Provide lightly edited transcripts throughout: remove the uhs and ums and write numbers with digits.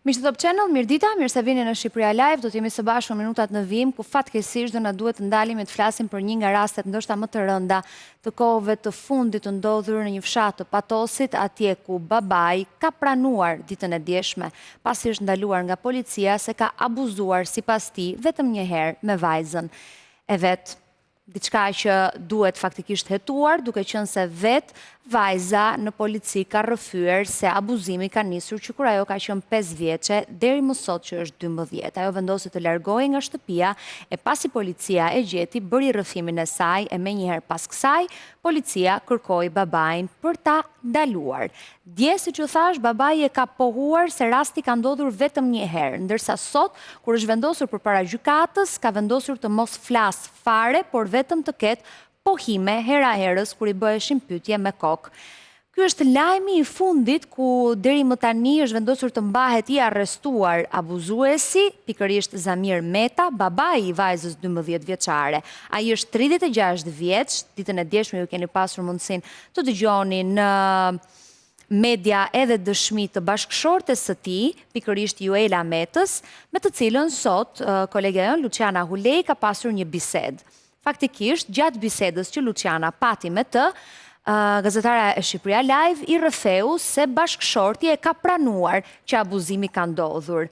Miq të Top Channel, mirëdita, mirë se vini në Shqipëria Live. Do të jemi së bashku në minutat në vijim, ku fatkeqësisht do na duhet të ndalemi të flasim për një nga rastet ndoshta më të rënda të kohëve të fundit të ndodhur në një fshat të Patosit, atje ku babai ka pranuar ditën e djeshme, pasi është ndaluar nga policia se ka abuzuar sipas tij vetëm një herë me vajzën e vet. Diçka që duhet faktikisht hetuar, duke qenë se vetë vajza në polici ka rrëfyer se abuzimi ka nisur që kur ajo ka qenë 5 vjeçe deri më sot që është 12. Ajo vendosi të largohej nga shtëpia e pasi policia e gjeti bëri rrëfimin e saj e menjëherë pas kësaj policia kërkoi babain për ta ndaluar. Dje, siç ju thashë, babai e ka pohuar se rasti ka ndodhur vetëm një herë, ndërsa sot, kur është vendosur përpara gjykatës, ka vendosur të mos flasë fare, por vetëm të ketë pohime hera-herës kur i bëheshin pyetje me kokë. Ky është lajmi i fundit ku deri më tani është vendosur të mbahet i arrestuar abuzuesi, pikërisht Zamir Meta, babai i vajzës 12 vjeçare. Ai është 36 vjeç, ditën e djeshme ju keni pasur mundësinë të dëgjoni në media edhe dëshmi të bashkëshortes së tij, pikërisht Juela Metës, me të cilën sot kolegja jonë Luciana Hulej ka pasur një bisedë. Faktikisht, gjatë bisedës që Luciana pati me të, gazetara e Shqipëria Live i rrëfeu se bashkëshorti e ka pranuar që abuzimi ka ndodhur.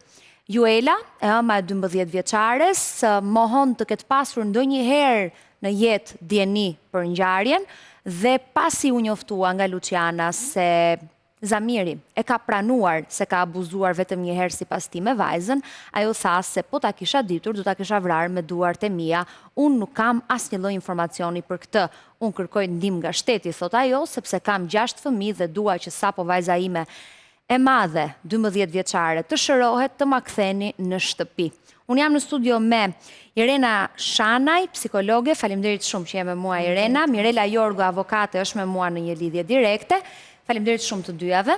Juela, e ëma e 12 vjeçares, mohon të ketë pasur ndonjëherë në jetë dijeni për ngjarjen dhe pasi u njoftua nga Luciana se Zamiri e ka pranuar se ka abuzuar vetëm një herë sipas tij me vajzën, ajo tha se po ta kisha ditur do ta kisha vrarë me duart e mia, unë nuk kam asnjë lloj informacioni për këtë, unë kërkoj ndihmë nga shteti, thotë ajo, sepse kam 6 fëmijë dhe dua që sapo vajza ime e madhe, 12 vjeçare, të shërohet të ma ktheni në shtëpi. Unë jam në studio me Irena Shanaj, psikologe, faleminderit shumë që je me mua Irena, Mirela Jorgo, avokate, është me mua në një lidhje direkte. Faleminderit shumë të dyjave.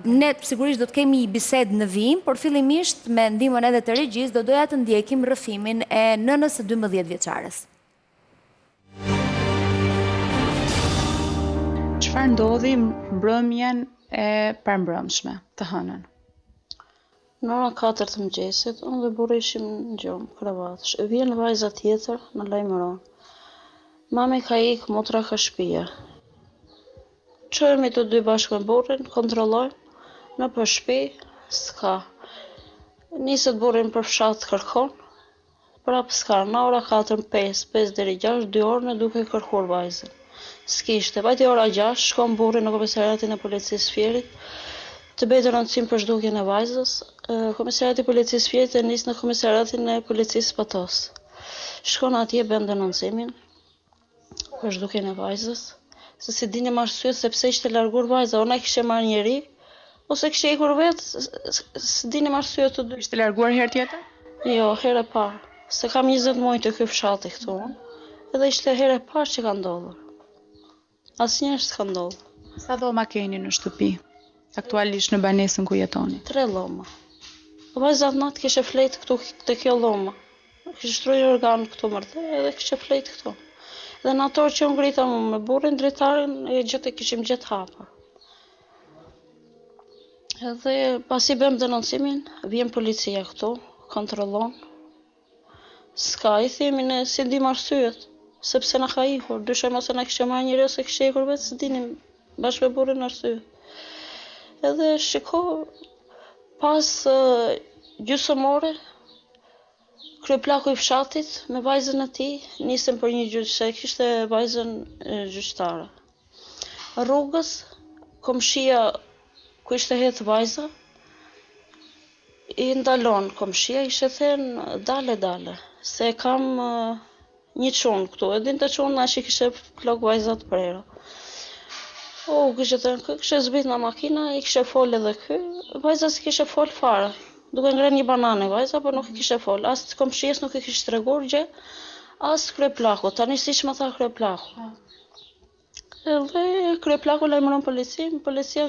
Ne sigurisht do të kemi një bisedë në vijim, por fillimisht me ndihmën edhe të regjisë do doja të ndjekim rrëfimin e nënës së 12 vjeçares. Çfarë ndodhi mbrëmjen e parmbrëmshme, të hënën? Në ora 4 të mëngjesit, unë dhe burri ishim në gjumë, krevat. Vjen vajza tjetër na lajmëron. Mami ka ik, motra ka shpia. Çohemi të dy bashkë me burrin, kontrollojmë, nëpër shpi, s'ka. Niset burri për fshat kërkon, Prapë s'ka, në ora 4, 5, 5 deri 6, 2 orë ne duke kërkuar vajzën. S'kishte. Vajti ora 6, shkon burri në komisariatin e policisë Fierit, të bëjë denoncim për zhdukjen e vajzës. Komisariati i policisë Fierit e nis në komisariatin e policisë Patos. Shkon atje bën denoncimin për zhdukjen e vajzës, se s'i dinim arsyet se pse ishte larguar vajza, o na kishte marrë njeri, ose kishte ikur vetë, s'i dinim arsyet të dy. Ishte larguar herë tjetër? Jo, herë e parë, se kam 20 muaj te ky fshati këtu, edhe ishte herë e parë që ka ndodhur. Asnjëherë s'ka ndodhur. Sa dhoma keni në shtëpi, aktualisht në banesën ku jetoni? Tre dhoma. Vajza atë natë kishte flejt këtu te kjo dhoma. Kishte shtru një jorgan këtu mërdhe edhe kishte flejt këtu. Dhe në atë orë që u ngrita me burrin, dritaren e gjithë e kishim gjithë hapur. Edhe pasi bëmë denoncimin, vjen policia këtu, kontrollon, S'ka, i themi ne, s'i dimë arsyet, sepse na ka ikur, dyshojmë ose na kishte marrë njeri ose kishte ikur vetë, s'i dinim bashkë me burrin arsyet. Edhe shiko, pas gjysëm ore, kryeplaku i fshatit me vajzën e tij, nisen për një gjyq, se kishte vajzën gjyqtare. Rrugës, komshia ku ishte hedhë vajza, I ndalon komshia, i kishte thënë dale dale, se kam një çun këtu, e dinte çunin që kishte plok vajza të prera. O, kishte thënë, ky kishte zbrit nga makina, i kishte fol edhe ky, vajza s'i kishte fol fare, duke ngrënë një banane vajza, por nuk i kishte fol, as komshies nuk i kishte treguar gjë, as kryeplakut, tani siç më tha kryeplaku. Edhe kryeplaku lajmëron policinë, policia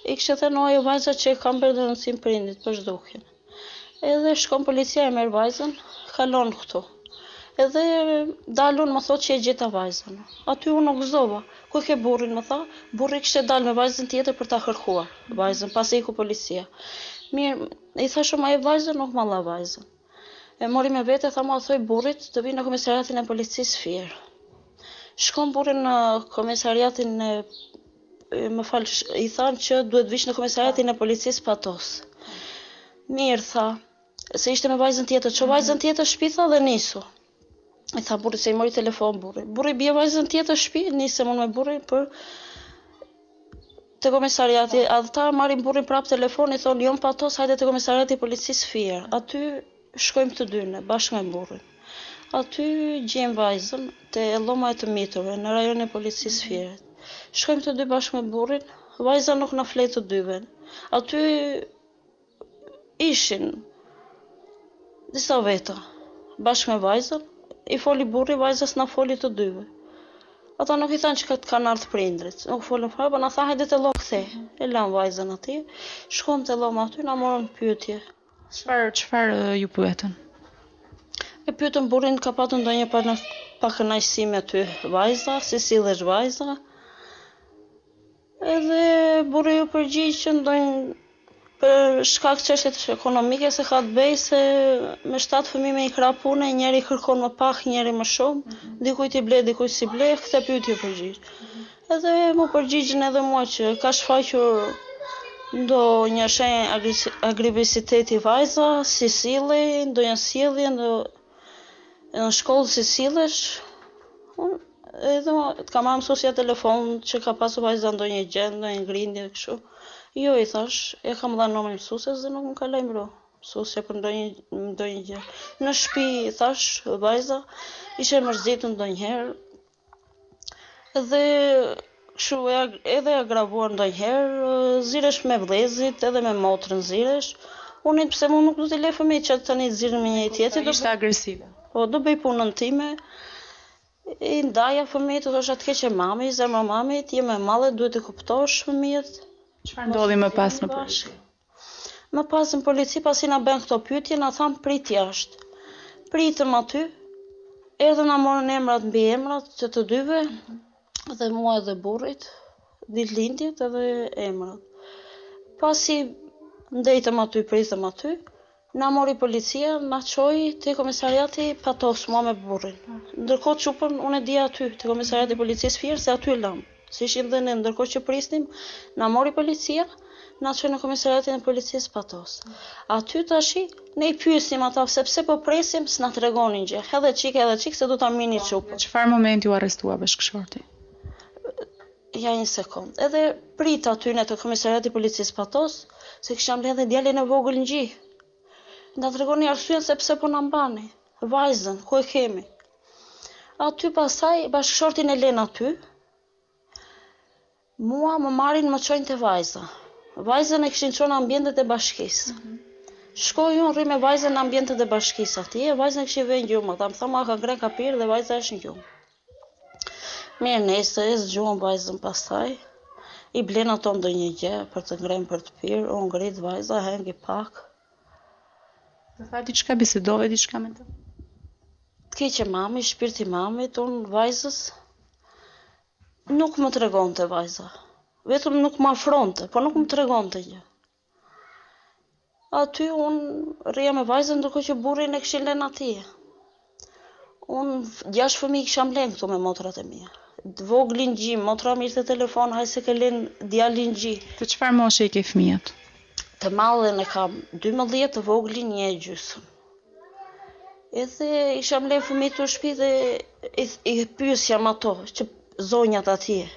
i kishte thënë o ajo vajza që kam bërë denoncim prindit për zhdukjen. Edhe shkon policia e merr vajzën, kalon këtu. Edhe dalun më thotë që e gjeta vajzën. Aty unë u gëzova. Ku e ke burrin më tha? Burri kishte dalë me vajzën tjetër për ta kërkuar vajzën, pasi iku policia. Mirë, i thashë ma jep vajzën, nuk ma dha vajzën. E mori me vete, tha mua thuj burrit të vijë në komisariatin e policisë Fier. Shkon burri në komisariatin e më fal, i thanë që duhet vish në komisariatin e policisë Patos. Mirë, tha, se ishte me vajzën tjetër, ço vajzën tjetër shpi tha dhe nisu. I tha burri se i mori telefon burri. Burri bie vajzën tjetër shpi, nisem unë me burrin për te komisariati. Ata marrin burrin prap telefon, i thonë jo në Patos, hajde te komisariati i policisë Fier. Aty shkojmë të dy ne, bashkë me burrin. Aty gjejmë vajzën te dhoma e të miturve në rajonin e policisë Fierit. Shkojmë të dy bashkë me burrin, vajza nuk na flet të dyve. Aty Ishin disa veta, bashkë me vajzën, i foli burri, vajza s'na foli të dyve. Ata nuk i thanë që kanë ardhë prindrit, nuk folën fare, po na thanë hajde te dhoma kthe. E lamë vajzën atje, shkuam te dhoma aty, na morën pyetje. Çfarë çfarë ju pyetën? E pyetën burrin ka patur ndonjë pakënaqësi me ty vajza, si sillesh vajza. Edhe burri iu përgjigj që ndonjë për shkak çështjesh ekonomike se ka të bëjë se me shtatë fëmijë me një krah pune, njëri kërkon më pak, njëri më shumë, mm -hmm. dikujt i ble, dikujt s'i ble, këtë pyetje iu përgjigj. Mm -hmm. Edhe m'u përgjigjën edhe mua që ka shfaqur ndonjë shenjë agresiviteti vajza, si sillej, ndonjë sjellje, ndo në shkollë si sillesh, unë edhe të ka marrë mësuesja telefon që ka pasur vajza ndonjë gjë, ndonjë grindje kështu. Jo i thash, e kam dhënë numrin mësueses dhe nuk më ka lajmëru mësuesja për ndonjë ndonjë gjë. Në shtëpi thash vajza ishte e mërzitur ndonjëherë, Edhe kështu edhe e agravuar ndonjëherë, ziresh me vëllezërit, edhe me motrën ziresh. Unë pse më nuk do t'i lë fëmijët që tani ziren me njëri tjetrin, do ishte agresive. Po do bëj punën time. I ndaja fëmijët, u thosha të keqe mami, zemra mamit, je më e madhe, duhet të kuptosh fëmijët. Çfarë ndodhi më pas në polici? Më pas në polici, pasi na bënë këto pyetje, na thanë prit jashtë. Pritëm aty, erdhën na morën emrat mbiemrat të të dyve, dhe mua edhe burrit, ditëlindjet edhe emrat. Pasi ndejtëm aty, pritëm aty, na mori policia, na çoi te komisariati Patos, mua me burrin. Ndërkohë çupën unë e dija aty, te komisariati i policisë Fier, se aty e lamë. Se ishim dhe ne, ndërkohë që prisnim, na mori policia, na çoi në komisariatin e policisë Patos. Aty tashi, ne i pyesnim ata se pse po presim, s'na tregonin gjë. Edhe çik, edhe çik, se do ta merrni çupën. Në çfarë momenti u arrestua bashkëshorti? Ja një sekond. Edhe prit aty në te komisariati i policisë Patos, se kisham lënë edhe djalin e vogël në gji. Na tregoni arsyen se pse po na mbani. Vajzën, ku e kemi? Aty pastaj bashkëshortin e lënë aty. Mua më marrin më çojnë te vajza. Vajzën e kishin çuar në ambientet e bashkisë. Mm -hmm. Shkoj unë rri me vajzën në ambientet e bashkisë atje, vajzën e kishin vënë gjumë, ata më thanë ma ka ngrënë ka pirë dhe vajza është në gjumë. Mirë nesër e zgjuan vajzën pastaj, i blen ato ndonjë gjë për të ngrënë për të pirë, u ngrit vajza, hëngri pak. Të tha diçka, bisedove diçka me të? Të keqe mami, shpirti mamit, unë vajzës, nuk më tregonte vajza. Vetëm nuk më afronte, po nuk më tregonte gjë. Aty unë rrija me vajzën ndërkohë që burrin e kishin lënë atje. Unë gjashtë fëmijë kisha lënë këtu me motrat e mia. Të voglin gji, motra merrte telefon, haj se ke lënë djalin gji. Të çfarë moshe i ke fëmijët? Të madhin e kam 12, të voglin një e gjysmë. Edhe isha më lënë fëmijët në shtëpi dhe i, i pyesja ato që zonjat atje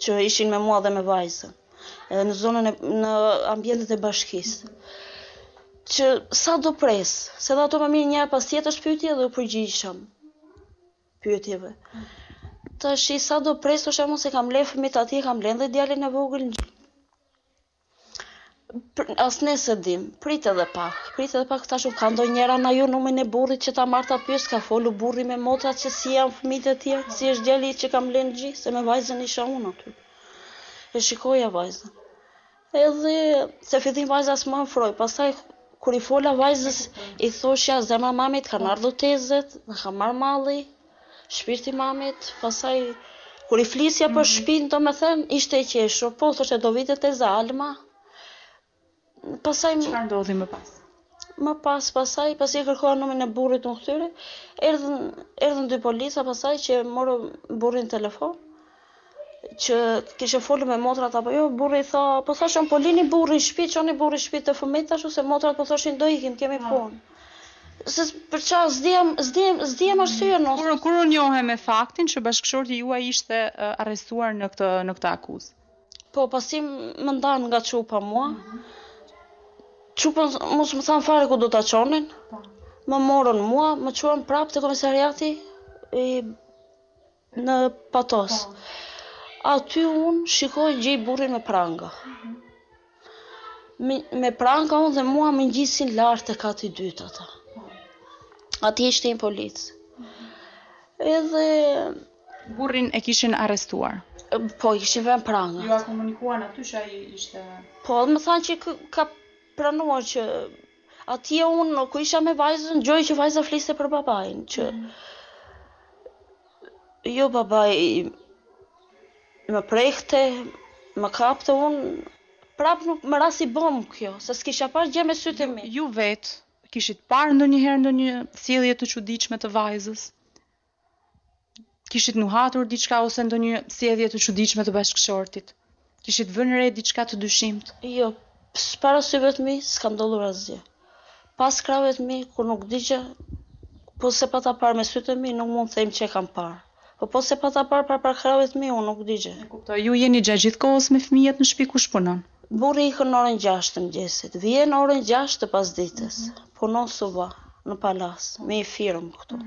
që ishin me mua dhe me vajzën, edhe në zonën e, në ambientet e bashkisë. Që sa do pres, se dhe ato më mirë një pas tjetrës pyetje dhe u përgjigjsham pyetjeve. Tashi sa do pres, thosha mos e kam lënë fëmijët atje, kam lënë dhe djalin e vogël në As ne s'e dim, prit edhe pak, prit edhe pak tash ka ndonjëra nga ju numrin e burrit që ta marr ta pyes, ka folur burri me motrat që si janë fëmijët e tjerë, si është djali që kam lënë gji, se me vajzën isha unë aty. E shikoja vajzën. Edhe se fillim vajza s'më afroi, pastaj kur i fola vajzës i thoshja zemra mamit kanë ardhur tezet, na ka marrë malli, Shpirti mamit, pastaj kur i flisja për mhm. shpinë, domethënë, ishte e qeshur. Po, thoshte, do vijë teze Alma. Pastaj Çfarë ndodhi më pas? Më pas, pastaj, pasi e kërkova numrin e burrit unë këtyre, erdhën erdhën dy polica pastaj që e morën burrin në telefon, që kishe folur me motrat apo jo, burri tha, po thashë unë po lini burrin në shtëpi, çoni burrin në shtëpi te fëmijët ashtu se motrat po thoshin do ikim, kemi po. punë. Se për ça s'dijem, s'dijem, s'dijem arsyen. Kur kur u njohe me faktin që bashkëshorti juaj ishte arrestuar në këtë në këtë akuzë? Po, pasi më ndanë nga çupa mua, çupën mos më thanë fare ku do ta çonin, po. më morën mua, më çuan prapë te komisariati i, në Patos. Po. Aty unë shikoj gjej burrin me pranga. Mhm. Me, me pranga unë dhe mua më ngjisin lart te kati i dytë ata. Po. Aty ishte një polic. Mhm. Edhe Burrin e kishin arrestuar. Po, i kishin vënë pranga. Jua komunikuan aty që ai ishte... Po, më thanë që ka pranuar që atje unë, ku isha me vajzën, dëgjoj që vajza fliste për babain, që mm. jo babai më prekte, më kapte unë, prapë nuk më ra si bombë kjo, se s'kisha parë gjë me sytë e mi. Ju vetë, kishit parë ndonjëherë ndonjë sjellje të çuditshme të vajzës? Kishit nuhatur diçka ose ndonjë sjellje të çuditshme të bashkëshortit? Kishit vënë re diçka të dyshimtë? Jo, para syve të mi s'ka ndodhur asgjë. Pas krahëve të mi, kur nuk di gjë, po s'e pata parë me sytë e mi, nuk mund të them që e kam parë. Po po s'e pata parë prapa krahëve të mi, unë nuk di gjë. E kuptoj. Ju jeni gjatë gjithë kohës me fëmijët në shtëpi kush punon? Burri ikën në orën 6 të mëngjesit, vjen në orën 6 të pasdites, punon suba në Palasë, me një firmë këtu.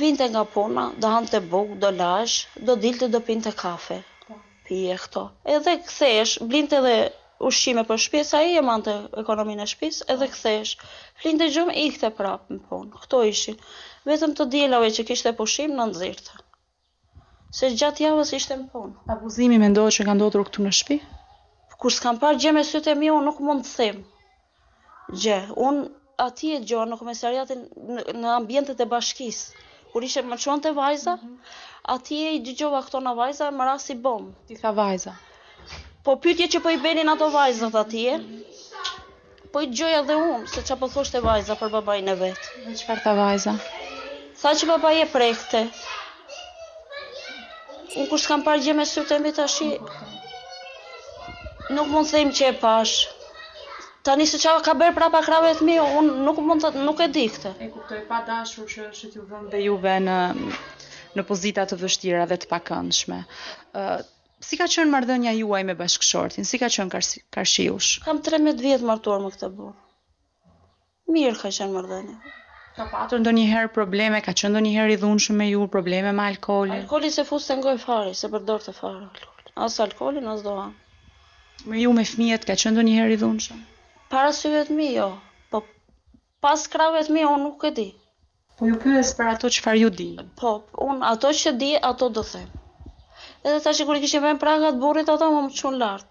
Vinte nga puna, do hante bukë, do lahej, do dilte do pinte kafe, pije këto. Edhe kthehesh, blinte edhe ushqime për shtëpi, se ai e mbante ekonominë e shtëpisë, edhe kthehesh. Flinte gjumë, ikte prapë në punë. Këto ishin. Vetëm të dielave që kishte pushim na nxirrte. Se gjatë javës ishte në punë. Abuzimi mendohet që ka ndodhur këtu në shtëpi? Kur s'kam parë gjë me sytë e mi, unë nuk mund të them gjë. Unë atje e dëgjova në komisariatin në, në ambientet e bashkisë. Kur ishe më çuan te vajza, mm -hmm. atje i dëgjova këto nga vajza e më ra si bombë. T'i tha vajza. Po pyetje që po i bënin ato vajzat atje, Po i dëgjoja dhe unë, se ça po thoshte vajza për babain e vet. Dhe çfarë tha vajza? Tha që babai e prekte. Unë kur s'kam parë gjë me sytë e mi tashi, nuk mund të them që e pashë. Tani se ça ka bërë prapa krahëve të mi, unë nuk mund të, nuk e di këtë. E kuptoj, pa dashur që që t'ju vëmë dhe juve në në pozita të vështira dhe të pakëndshme. Ë Si ka qenë marrëdhënia juaj me bashkëshortin? Si ka qenë karshi, karshi jush? Kam 13 vjet martuar me këtë burrë. Mirë ka qenë marrëdhënia. Ka patur ndonjëherë probleme, ka qenë ndonjëherë i dhunshëm me ju, probleme me alkoolin? Alkoolin s'e fuste në gojë fare, s'e përdorte fare alkoolin. As alkoolin, as duhan. Me ju me fëmijët ka qenë ndonjëherë i dhunshëm? Para syve të mi jo, po pas krahëve të mi unë nuk e di. Po ju pyes për ato çfarë ju dini. Po, unë ato që di, ato do them. Edhe tash kur i kishin vënë prangat burrit ata më më çuan lart.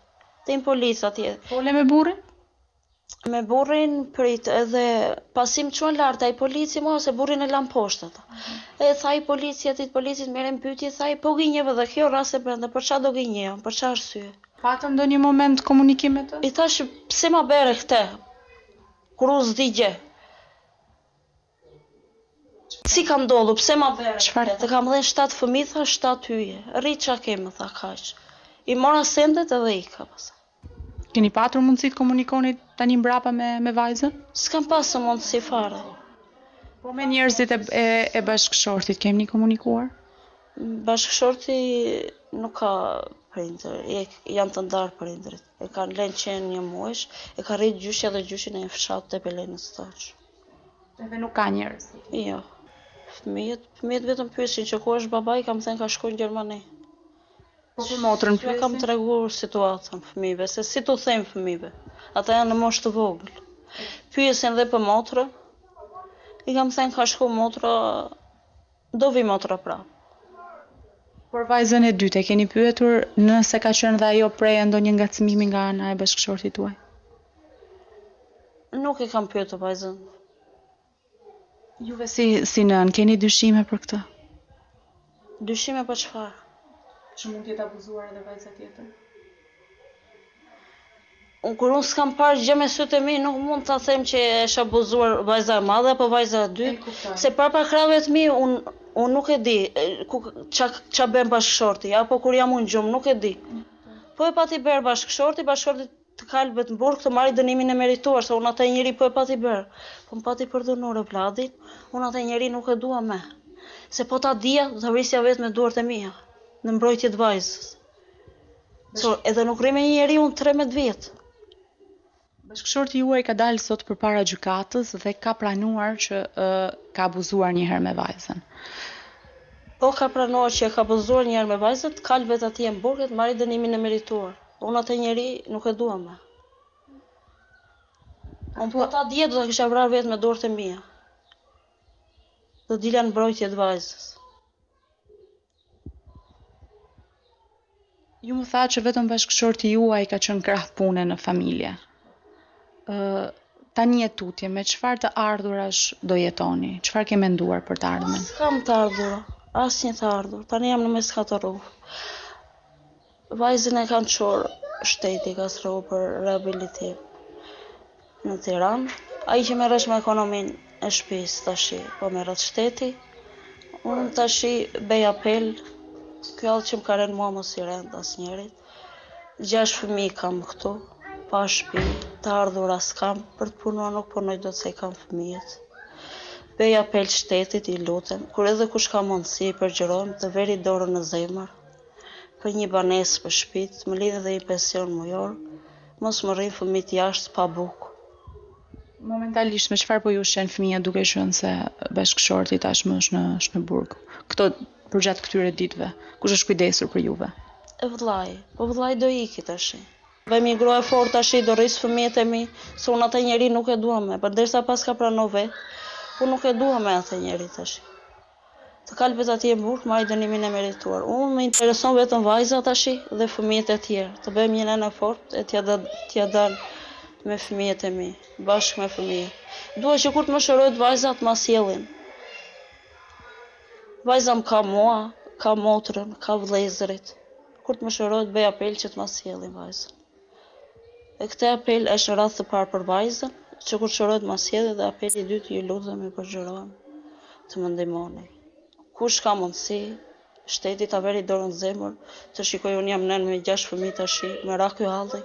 Te një polic atje. Fole me burrin? Me burrin prit edhe pasi më çuan lart ai polici mua se burrin e lanë poshtë ata. E tha ai polici atij policit merre në pyetje tha ai po gënjeve dhe kjo ra se brenda për çfarë do gënjeja, për çfarë arsye. Patën ndonjë moment komunikim me të? I thash pse ma bere këtë? Kur unë s'di gjë. Si ka ndodhur, pse ma bere këtë? Të kam dhënë 7 fëmijë, tha 7 hyje. Rri ça ke më tha kaq. I mora sendet edhe ika pastaj. Keni patur mundësi të komunikoni tani mbrapa me me vajzën? S'kam pasur mundësi fare. Po me njerëzit e e, e bashkëshortit keni komunikuar? Bashkëshorti nuk ka prindër, janë të ndarë prindërit. E kanë lënë që një muajsh, e ka rrit gjyshja dhe gjyshi në një fshat të Tepelenës thosh. Edhe nuk ka njerëz. Jo. Fëmijët, fëmijët vetëm pyesin që ku është babai, kam thënë ka shkuar në Gjermani. Po për motrën pyesin? Kam treguar situatën fëmijëve, se si t'u them fëmijëve. Ata janë në moshë të vogël. Pyesin dhe për motrën. I kam thënë ka shkuar motra, do vi motra prapë. Por vajzën e dytë e keni pyetur nëse ka qenë dhe ajo pre e ndonjë ngacmimi nga ana e bashkëshortit tuaj? Nuk e kam pyetur vajzën. Juve si si nënë keni dyshime për këtë? Dyshime për çfarë? Që mund të jetë abuzuar edhe vajza tjetër? Unë kur unë s'kam parë gjë me sytë e mi, nuk mund ta them që është abuzuar vajza e madhe apo vajza e dytë, se prapa krahëve të mi unë unë nuk e di ku ça ça bën bashkëshorti apo kur jam unë gjumë, nuk e di. Po e pati bërë bashkëshorti, bashkëshorti të kalbet në burg të marri dënimin e merituar, se unë atë njeri po e pati bërë. Po më pati përdhunur Vladin, unë atë njeri nuk e dua më. Se po ta dija, do ta vrisja vetë me duart e mia, në mbrojtje të vajzës. So, edhe nuk rri me një njeri unë 13 vjet. Bashkëshorti juaj ka dalë sot përpara gjykatës dhe ka pranuar që uh, ka abuzuar një herë me vajzën. Po ka pranuar që ka abuzuar një herë me vajzën, të kalbet atje në burg e të marri dënimin e merituar. Unë atë njeri nuk e dua më. Unë po ta dija do ta kisha vrarë vetë me duart e mia. Do dilja në mbrojtje të vajzës. Ju më thatë që vetëm bashkëshorti juaj ka qenë krah pune në familje. Ë tani e tutje, me çfarë të ardhurash do jetoni? Çfarë ke menduar për të ardhmen? S'kam të ardhura, asnjë të ardhur. Tani jam në mes katër rrugë. Vajzën e kanë çuar shteti ka strehu për rehabilitim në Tiranë. Ai që merresh me ekonominë e shtëpisë tashi, po merret shteti. Unë tashi bej apel, ky hall që më ka rënë mua mos i rend asnjërit. Gjashtë fëmijë kam këtu, pa shtëpi, të ardhura s'kam, për të punuar nuk punoj dot se i kam fëmijët. Bej apel shtetit, i lutem, kur edhe kush ka mundësi, i përgjërohem të veri dorën në zemër. Për një banesë për shpi, të më lini dhe një pension mujor, mos më rrinë fëmijët jashtë pa bukë. Momentalisht me çfarë po ju ushqen fëmijët duke qenë se bashkëshorti tashmë është në është në burg. Këto përgjatë këtyre ditëve, kush është kujdesur për juve? E vëllai, po vëllai do iki tashi. Bëhem një grua e fortë tashi, do rris fëmijët e mi, se unë atë njeri nuk e dua më, përderisa paska pranu vetë, unë nuk e dua më atë njeri tashi. Të kalbet atje në burg marri dënimin e merituar. Unë më intereson vetëm vajza tashi dhe fëmijët e tjerë. Të bëhem një nënë e fortë e t'ia t'ia dal me fëmijët e mi, bashkë me fëmijët. Dua që kur të më shërohet vajza të ma sjellin. Vajza më ka mua, ka motrën, ka vëllezërit. Kur të më shërohet bëj apel që të ma sjellin vajzën. E këtë apel është në radhë të parë për vajzën, që kur të shërohet ma sjellin dhe apeli i dytë ju lutem ju përgjërohem të më ndihmoni. Kush ka mundësi, shteti ta veri dorën në zemër, të shikoj unë jam nënë me gjashtë fëmijë tashi, më ra ky halli.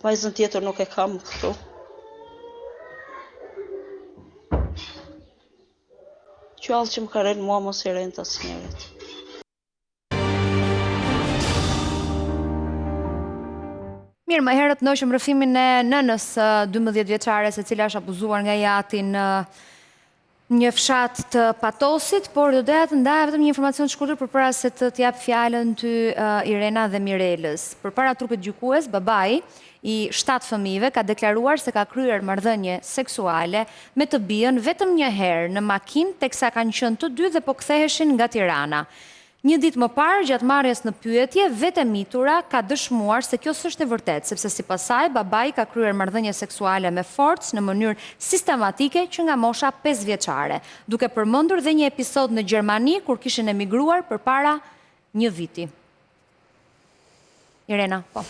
Vajzën tjetër nuk e kam këtu. Ky hall që më ka rënë mua mos i rend asnjërit. Mirë, më herët ndoqëm rrëfimin e nënës 12 vjeçares e cila është abuzuar nga i ati në një fshat të Patosit, por do doja të ndaja vetëm një informacion të shkurtër përpara se të të jap fjalën ty Irena dhe Mirelës. Përpara trupit gjykues, babai i 7 fëmijëve ka deklaruar se ka kryer marrëdhënie seksuale me të bijën vetëm një herë në makinë teksa kanë qenë të dy dhe po ktheheshin nga Tirana. Një ditë më parë, gjatë marrjes në pyetje, vetë e mitura ka dëshmuar se kjo s'është e vërtetë, sepse sipas saj, babai ka kryer marrëdhënie seksuale me forcë në mënyrë sistematike që nga mosha pesëvjeçare, duke përmendur dhe një episod në Gjermani kur kishin emigruar përpara një viti. Irena, po.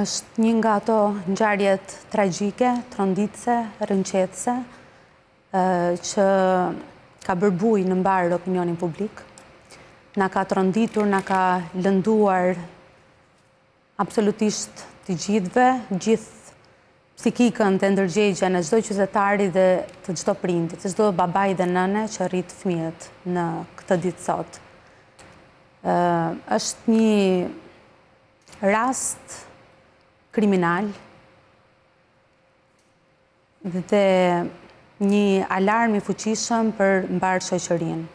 Është një nga ato ngjarjet tragjike, tronditëse, rrëqethëse, që ka bërë bujë në mbarë opinionin publik, na ka tronditur, na ka lënduar absolutisht të gjithëve, gjithë psikikën dhe ndërgjegjen e çdo qytetari dhe të çdo prindi, të çdo babai dhe nëne që rrit fëmijët në këtë ditë sot. Është një rast kriminal dhe një alarm i fuqishëm për mbarë shoqërinë.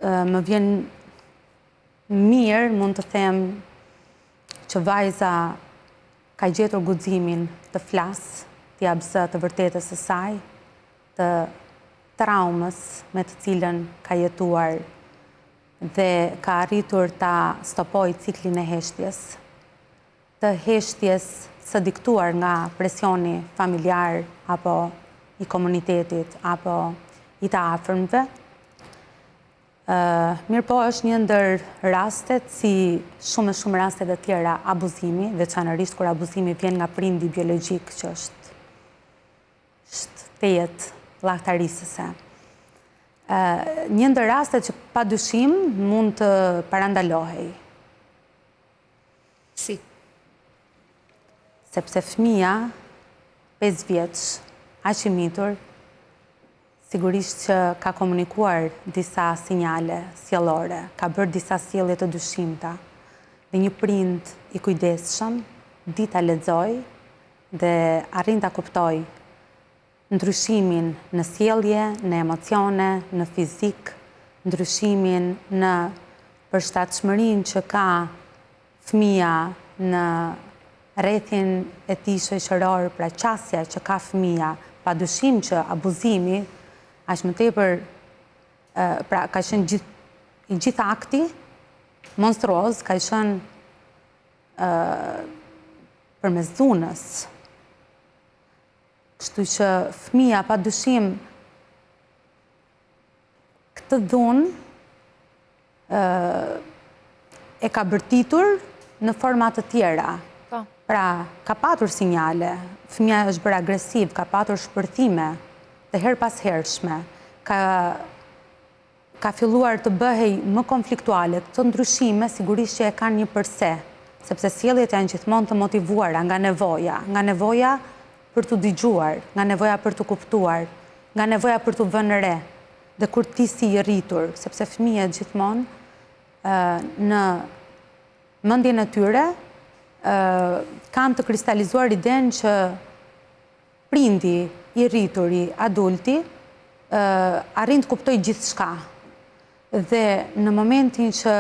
Më vjen mirë, mund të them, që vajza ka gjetur guximin të flasë, t'i japë zë të vërtetës së saj, të traumës me të cilën ka jetuar dhe ka arritur ta stopojë ciklin e heshtjes. të heshtjes së diktuar nga presioni familjar apo i komunitetit apo i të afërmve. Mirëpo është një ndër rastet, si shumë e shumë raste të tjera abuzimi, veçanërisht kur abuzimi vjen nga prindi biologjik që është është tejet llahtarisëse. Një ndër rastet që pa dyshim mund të parandalohej. Si? Sepse fëmija, 5 vjeç, aq i mitur, sigurisht që ka komunikuar disa sinjale sjellore, ka bërë disa sjellje të dyshimta, dhe një prind i kujdesshëm di ta lexojë dhe arrin ta kuptojë ndryshimin në sjellje, në emocione, në fizik, ndryshimin në përshtatshmërinë që ka fëmija në rrethin e tij shoqëror, pra qasja që ka fëmija, pa dyshim që abuzimi, aq më tepër, pra ka qenë gjithë, i gjithë akti monstruoz ka qenë përmes dhunës. Kështu që fëmija pa dyshim këtë dhunë e ka bërtitur në forma të tjera. Po. Pra, ka patur sinjale, fëmija është bërë agresiv, ka patur shpërthime të herëpashershme, ka ka filluar të bëhej më konfliktuale, këto ndryshime sigurisht që e kanë një përse, sepse sjelljet janë gjithmonë të motivuara nga nevoja, nga nevoja për t'u dëgjuar, nga nevoja për t'u kuptuar, nga nevoja për t'u vënë re. Dhe kur ti si i rritur, sepse fëmijët gjithmonë në mendjen e tyre kanë të kristalizuar idenë që Prindi, i rrituri, adulti, arrin të kuptojë gjithçka. Dhe në momentin që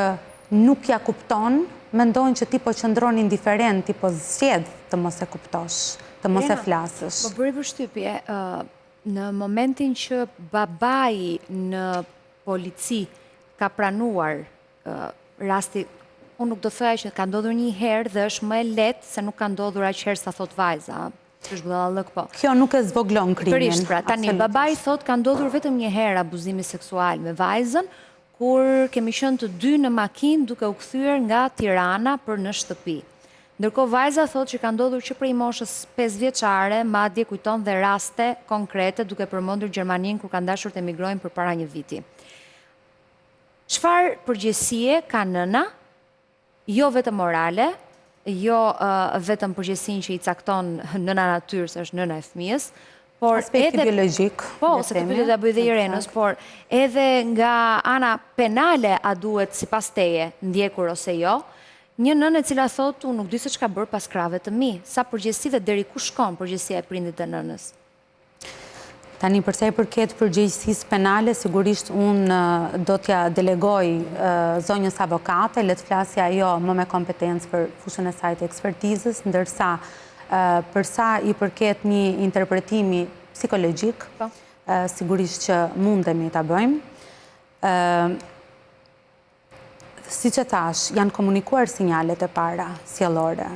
nuk ia kupton, mendon që ti po qëndron indiferent, ti po zgjedh të mos e kuptosh, të mos e flasësh. Më bëri përshtypje, në momentin që babai në polici ka pranuar rasti, unë nuk do thoja që ka ndodhur një herë dhe është më e lehtë se nuk ka ndodhur aq herë sa thotë vajza. Është budallallëk po. Kjo nuk e zvogëlon krimin. Pikërisht pra, tani babai thotë ka ndodhur vetëm një herë abuzimi seksual me vajzën, kur kemi qenë të dy në makinë duke u kthyer nga Tirana për në shtëpi. Ndërkohë vajza thotë që ka ndodhur që prej moshës 5 vjeçare, madje kujton dhe raste konkrete duke përmendur Gjermaninë kur kanë dashur të emigrojnë përpara një viti. Çfarë përgjegjësie ka nëna jo vetëm morale, jo vetëm përgjegjësinë që i cakton nëna natyrë, se është nëna e fëmijës, por Aspekti edhe biologjik, po, se këtë pyetje do ta bëj dhe Irenës, por edhe nga ana penale a duhet sipas teje ndjekur ose jo, një nënë e cila thotë unë nuk di se ç'ka bërë pas krahëve të mi, sa përgjegjësi dhe deri ku shkon përgjegjësia e prindit dhe nënës? Tani për sa i përket përgjegjësisë penale, sigurisht unë do t'ia delegoj zonjës avokate, le të flasi ajo më me kompetencë për fushën e saj të ekspertizës, ndërsa për sa i përket një interpretimi psikologjik, po. sigurisht që mundemi ta bëjmë. Siç e thashë, janë komunikuar sinjalet e para sjellore.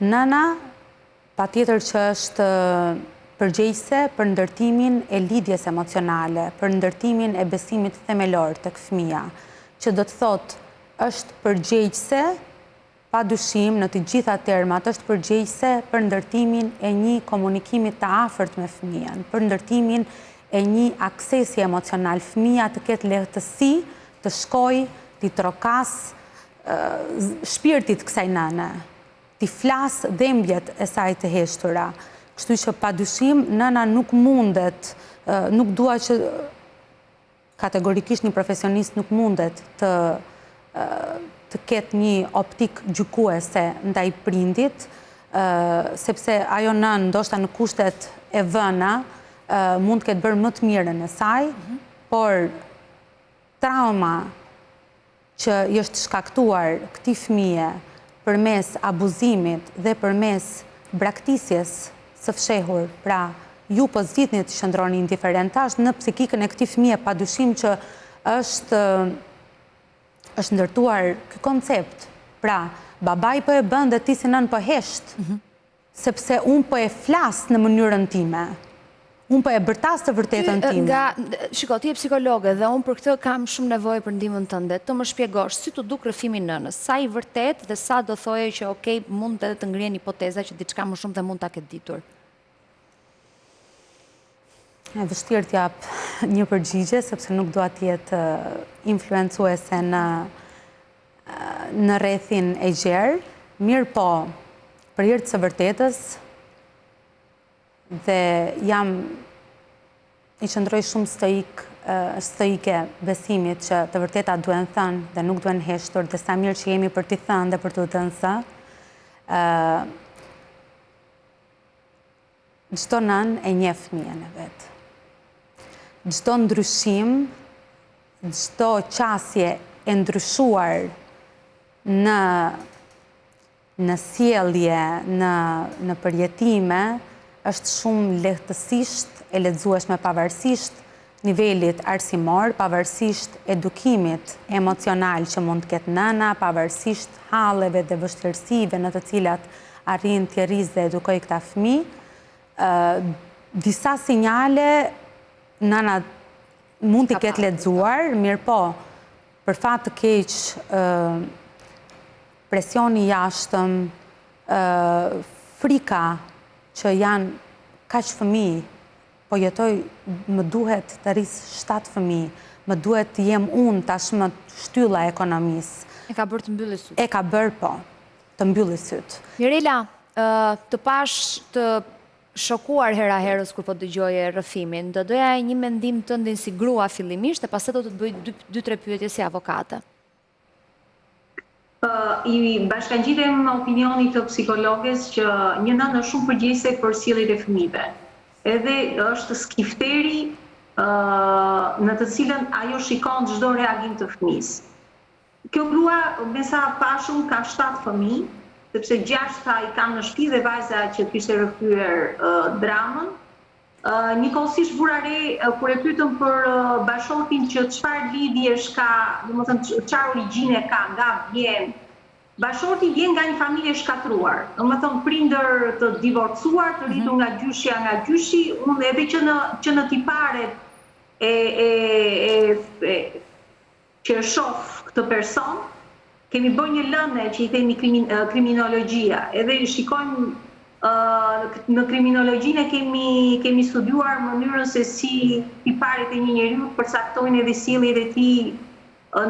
Nëna patjetër që është përgjegjëse për ndërtimin e lidhjes emocionale, për ndërtimin e besimit themelor tek fëmija, që do të thotë është përgjegjëse Pa dyshim, në të gjitha termat, është përgjegjëse për ndërtimin e një komunikimi të afërt me fëmijën, për ndërtimin e një aksesi emocional, fëmija të ketë lehtësi të shkojë, t'i trokasë shpirtit kësaj nëne, t'i flasë dhembjet e saj të heshtura. Kështu që pa dyshim, nëna nuk mundet, nuk dua që Kategorikisht një profesionist nuk mundet të të ketë një optikë gjykuese ndaj prindit, sepse ajo nënë ndoshta në kushtet e vëna mund të ketë bërë më të mirën e saj, mhm. por trauma që i është shkaktuar këtij fëmije përmes abuzimit dhe përmes braktisjes së fshehur, pra ju po zgjidhni të qëndroni indiferent, tash në psikikën e këtij fëmije padyshim që është është ndërtuar ky koncept. Pra, babai po e bën dhe ti si nënë po hesht. Mhm. Sepse unë po e flas në mënyrën time. Unë po e bërtas të vërtetën time. Nga, shiko, ti je psikologe dhe unë për këtë kam shumë nevojë për ndihmën tënde. Të më shpjegosh si t'u duk rrëfimi i nënës, sa i vërtetë dhe sa do thoje që ok, mund edhe të ngrihen hipoteza që diçka më shumë dhe mund ta ketë ditur. E vështirë të jap një përgjigje sepse nuk dua të jetë influencuese në në rrethin e gjerë, mirëpo për hir të së vërtetës Dhe jam i qëndroj shumë stoik, stoike besimit që të vërtetat duhen thënë dhe nuk duhen heshtur dhe sa mirë që jemi për t'i thënë dhe për t'u dhënë zë. Çdo nënë e njeh fëmijën e vet. Çdo ndryshim, çdo qasje e ndryshuar në në sjellje, në në përjetime, është shumë lehtësisht e lexueshme pavarësisht nivelit arsimor, pavarësisht edukimit emocional që mund të ketë nëna, pavarësisht halleve dhe vështirësive në të cilat arrin t'i rrisë dhe edukojë këta fëmijë, disa sinjale nëna mund t'i ketë lexuar, mirëpo, për fat të keq, presioni i jashtëm, frika që janë kaq fëmijë, po jetoj, më duhet të rris 7 fëmijë, më duhet të jem unë tashmë shtylla e ekonomisë. E ka bërë të mbylli sytë. E ka bërë, po, të mbylli sytë. Mirela, të pashë të shokuar hera herës kur po dëgjoje rrëfimin. Do doja një mendim tëndin si grua fillimisht e pastaj do të të bëj dy tre pyetje si avokate. I bashkangjitem opinionit të psikologes që një nënë është shumë përgjegjëse për sjelljet e fëmijëve. Edhe është skifteri në të cilën ajo shikon çdo reagim të fëmijës. Kjo grua, me sa pashë unë, ka 7 fëmijë, sepse 6 tha i kam në shtëpi dhe vajza që kishte rrëfyer dramën. Njëkohësisht vura re kur e pyetëm për bashkëshortin që çfarë lidhjesh ka, domethënë çfarë origjine ka, nga vjen. Bashkëshorti vjen nga një familje e shkatërruar, domethënë prindër të divorcuar, të rritur nga gjyshja, nga gjyshi, unë edhe që në që në tiparet e e e që e shoh këtë person, kemi bërë një lënde që i themi kriminologjia, edhe shikojmë në kriminologjinë e kemi kemi studiuar mënyrën se si tiparet e një njeriu përcaktojnë edhe sjelljet e tij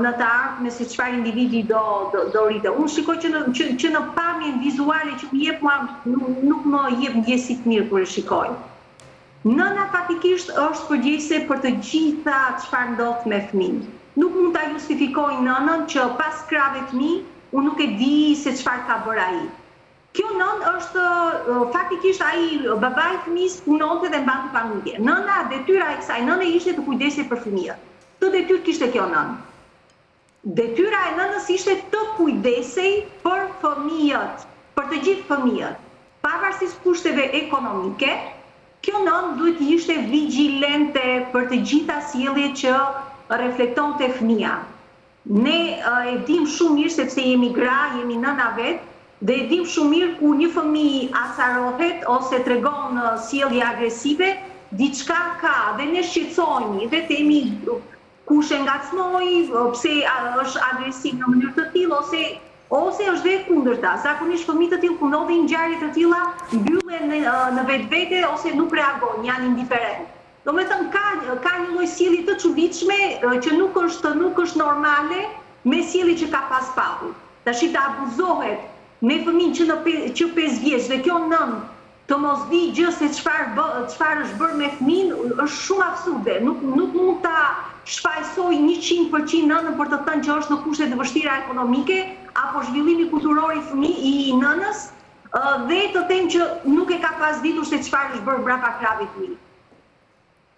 në të ardhme se çfarë individi do do do rritet. Unë shikoj që në që, që në pamjen vizuale që më jep mua nuk, nuk më jep ndjesi të mirë kur e shikoj. Nëna faktikisht është përgjegjëse për të gjitha çfarë ndodh me fëmijën. Nuk mund ta justifikoj nënën që pas krahëve të mi unë nuk e di se çfarë ka bërë ai. Kjo nënë është faktikisht ai babai i fëmijës punonte dhe mbante familje. Nëna, detyra e kësaj nëne ishte të kujdesej për fëmijët. Këtë detyrë kishte kjo nënë. Detyra e nënës ishte të kujdesej për fëmijët, për të gjithë fëmijët. Pavarësisht kushteve ekonomike, kjo nënë duhet të ishte vigjilente për të gjitha sjelljet që reflektonte fëmija. Ne e dimë shumë mirë sepse jemi gra, jemi nëna vetë dhe e dimë shumë mirë kur një fëmijë acarohet ose tregon sjellje agresive, diçka ka dhe ne shqetësohemi dhe themi Kush e ngacmoi, pse është agresiv në mënyrë të tillë ose ose është dhe e kundërta. Zakonisht fëmijë të tillë kur ndodhin ngjarje të tilla mbyllen në në vetvete ose nuk reagojnë, janë indiferentë. Domethënë ka ka një lloj sjellje të çuditshme që nuk është nuk është normale me sjellje që ka pas patur. Tashi të abuzohet me fëmijë që në që 5 vjeç dhe kjo nënë Të mos dijë gjë se çfarë bë, çfarë është bërë me fëmijën, është shumë absurde. Nuk nuk mund ta shfajësoj 100% nënën për të thënë që është në kushte të vështira ekonomike apo zhvillimi kulturor i fëmijë i nënës dhe të them që nuk e ka pas ditur se çfarë është bërë mbrapa krahëve të mi.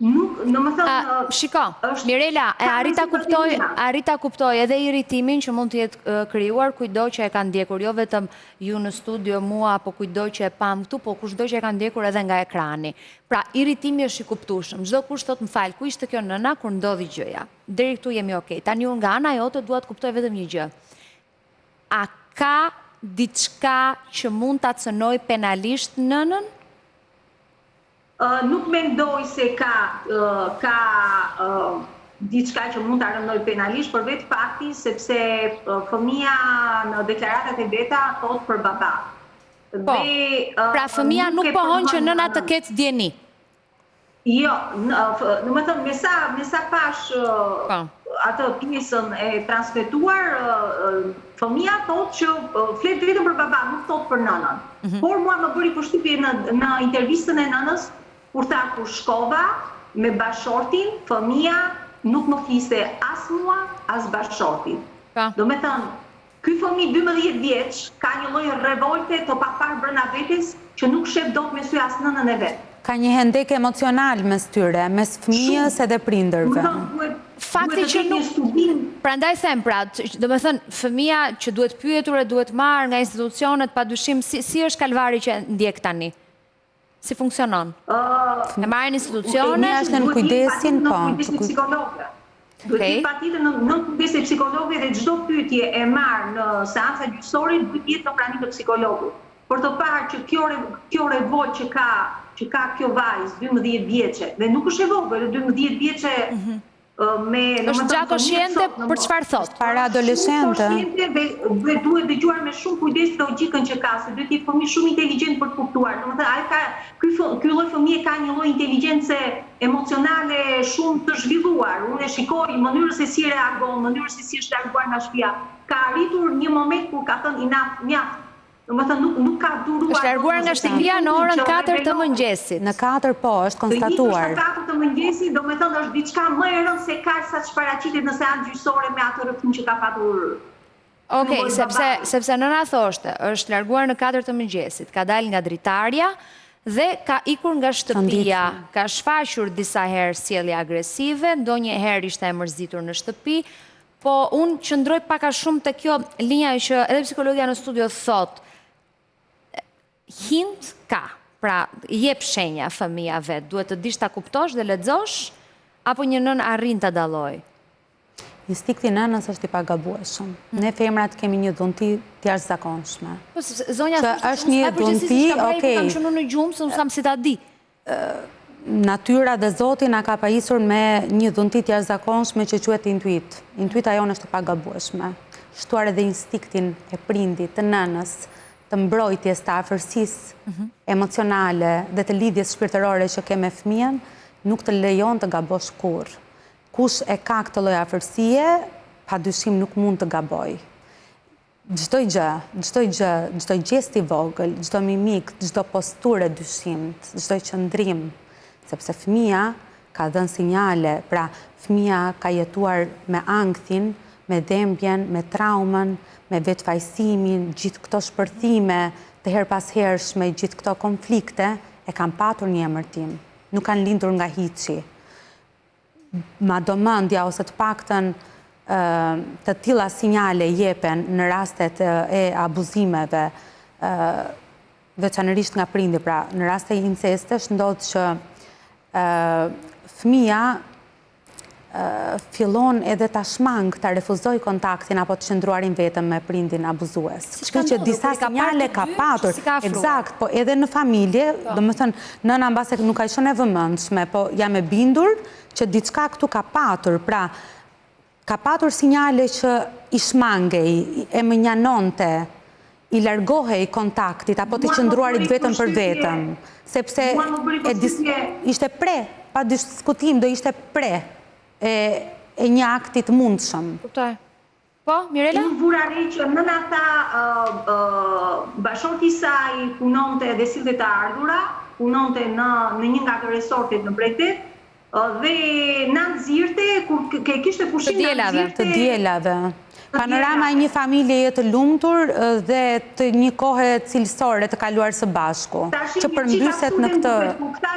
Nuk, domethënë, Shiko, Mirela, e arrij ta kuptoj, arrij ta kuptoj edhe irritimin që mund të jetë krijuar kujtdo që e ka ndjekur, jo vetëm ju në studio, mua apo kujtdo që e pamë këtu, po kushdo që e ka ndjekur edhe nga ekrani. Pra, irritimi është i kuptueshëm. Çdokush thotë, më fal, ku ishte kjo nëna kur ndodhi gjëja? Deri këtu jemi okay. Tani unë nga ana jote dua të kuptoj vetëm një gjë. A ka diçka që mund ta cënojë penalisht nënën? Nuk mendoj se ka ka diçka që mund ta rëndojë penalisht për vetë faktin sepse fëmija në deklaratat e veta thotë për baba. Po. Pra fëmija nuk pohon që nëna të ketë dijeni. Jo, domethënë me sa me sa pashë po. atë pjesën e transmetuar, fëmija thotë që flet vetëm për baba, nuk thotë për nënën. Mm -hmm. Por mua më bëri përshtypje në në intervistën e nënës kur tha kur shkova me bashkëshortin, fëmija nuk më fliste as mua, as bashkëshortit. Po. Domethënë, Ky fëmijë 12 vjeç ka një lloj revolte të paparë brenda vetes që nuk shef dot me sy as nënën e vet. Ka një hendek emocional mes tyre, mes fëmijës edhe prindërve. Fakti që nuk, prandaj them pra, domethënë fëmija që duhet pyetur e duhet marrë nga institucionet padyshim si si është kalvari që ndjek tani? Si funksionon? E marrin institucionet? Fëmija është nën kujdesin, po. Duhet të jetë patjetër në nën kujdesin e psikologut dhe çdo pyetje e marrë në seanca gjyqësore duhet të jetë në prani të psikologut. Për të parë që kjo kjo revoltë që ka që ka kjo vajzë 12 vjeçe dhe nuk është e vogël, 12 vjeçe mm me është goxha koshiente për çfarë thotë. Para adoleshente. Koshiente dhe, dhe duhet dëgjuar me shumë kujdes logjikën që ka, se duhet të jetë fëmijë shumë inteligjent për të kuptuar. Domethënë ai ka ky ky lloj fëmije ka një lloj inteligjence emocionale shumë të zhvilluar. Unë e shikoj mënyrën se si reagon, mënyrën se si është larguar nga shtëpia. Ka arritur një moment kur ka thënë enough, mjaft. Domethënë nuk nuk ka duruar. Është larguar nga shtëpia në orën 4 të mëngjesit. Në 4 po, është konstatuar. Të ikësh në 4 të mëngjesit, domethënë është diçka më e rëndë se kaq sa ç'paraqitet në seancë gjyqësore me atë rrëfim që ka patur Okej, sepse sepse nëna thoshte, është larguar në 4 të mëngjesit, ka dalë nga dritarja dhe ka ikur nga shtëpia, ka shfaqur disa herë sjellje agresive, ndonjëherë ishte e mërzitur në shtëpi, po unë qëndroj pak a shumë te kjo linja që edhe psikologia në studio thotë, hint ka, pra jep shenja fëmija vetë, duhet të dish ta kuptosh dhe lexosh, apo një nënë arrin ta dallojë? Instinkti i nënës është i pagabueshëm. Ne femrat kemi një dhunti të jashtëzakonshme. Po, sepse zonja thoshte që unë s'ka përgjegjësi se çka bëj, kam qenë unë në gjumë, se unë s'kam si ta di. Natyra dhe Zoti na ka pajisur me një dhunti të jashtëzakonshme që quhet intuitë. Intuita jonë është e pagabueshme. Shtuar edhe instinktin e prindit, të nënës, të mbrojtjes, të afërsisë mhm. emocionale dhe të lidhjes shpirtërore që ke me fëmijën, nuk të lejon të gabosh kurrë. Kush e ka këtë lloj afërsie, pa dyshim nuk mund të gabojë. Çdo gjë, çdo gjë, çdo gjest i vogël, çdo mimikë, çdo posturë e dyshimtë, çdo qëndrim, sepse fëmija ka dhënë sinjale, pra fëmija ka jetuar me ankthin, me dhembjen, me traumën, me vetëfajësimin, gjithë këto shpërthime të herëpashershme, gjithë këto konflikte e kanë patur një emërtim, nuk kanë lindur nga hiçi. Ma do mendja ose të paktën të tilla sinjale jepen në rastet e abuzimeve, veçanërisht nga prindi, pra në raste incestesh ndodh që fëmija fillon edhe ta shmangë, ta refuzojë kontaktin apo të qëndruarin vetëm me prindin abuzues. Kështu që disa sinjale ka patur, ekzakt, po edhe në familje, po. domethënë, nëna mbase nuk ka qenë e vëmendshme, po jam e bindur që diçka këtu ka patur, pra, ka patur sinjale që i shmangej, e mënjanonte, i largohej kontaktit apo të qëndruarit vetëm për vetëm, sepse ishte pre, pa diskutim, do ishte pre e e një akti të mundshëm. Kuptoj. Po, Mirela? Unë vura re që nëna tha bashkëshorti i saj punonte dhe sillte të ardhura, punonte në në një nga ato resortet në bregdet, Dhe na nxirrte, kur kishte pushim na nxirrte... Të dielave. Panorama e një familjeje të lumtur dhe të një kohe cilësore të kaluar së bashku, që përmbyset në këtë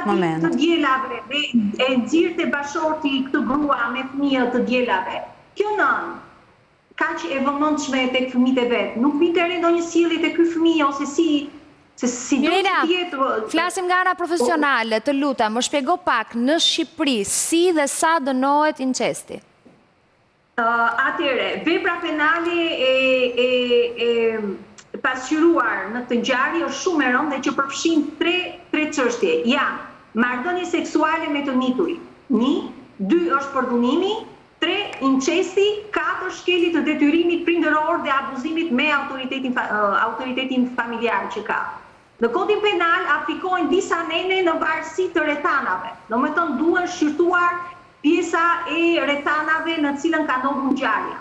moment. Të dielave dhe e nxirrte bashkëshorti këtë grua me fëmijët të dielave. Kjo nënë, kaq e vëmendshme tek fëmijët e vet, nuk vinte re ndonjë sjellje te ky fëmijë ose si se sido që të jetë Flasim nga ana profesionale, të lutem, më shpjego pak në Shqipëri si dhe sa dënohet incesti? Atëherë, vepra penale e e e pasqyruar në këtë ngjarje është shumë e rëndë dhe që përfshin tre tre çështje. Janë. Marrëdhënie seksuale me të miturit, një, dy është përdhunimi, tre incesti, katër shkelje të detyrimit prindëror dhe abuzimit me autoritetin autoritetin familjar që ka. Në Kodin Penal aplikohen disa nene në varësi të rrethanave, domethënë duhen shqyrtuar pjesa e rrethanave në të cilën ka ndodhur ngjarja.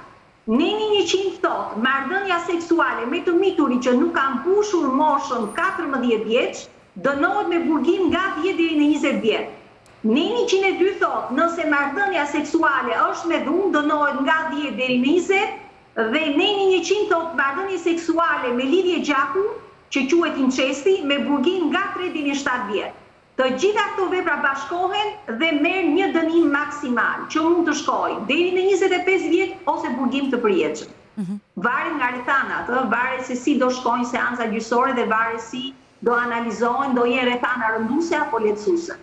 Neni 100 thotë, marrëdhënia seksuale me të miturit që nuk ka mbushur moshën 14 vjeç, dënohet me burgim nga 10 deri në 20 vjet. Neni 102 thotë, nëse marrëdhënia seksuale është me dhunë, dënohet nga 10 deri në 20 dhe neni 100 thotë marrëdhënie seksuale me lidhje gjaku, që quhet incesti, me burgim nga 3 deri në 7 vjet. Të gjitha këto vepra bashkohen dhe merr një dënim maksimal, që mund të shkojë deri në 25 vjet ose burgim të përjetshëm. Varet nga rrethanat, ë, varet se si do shkojnë seanca gjyqësore dhe varet si do analizohen, do jenë rrethana rënduese apo lehtësuese.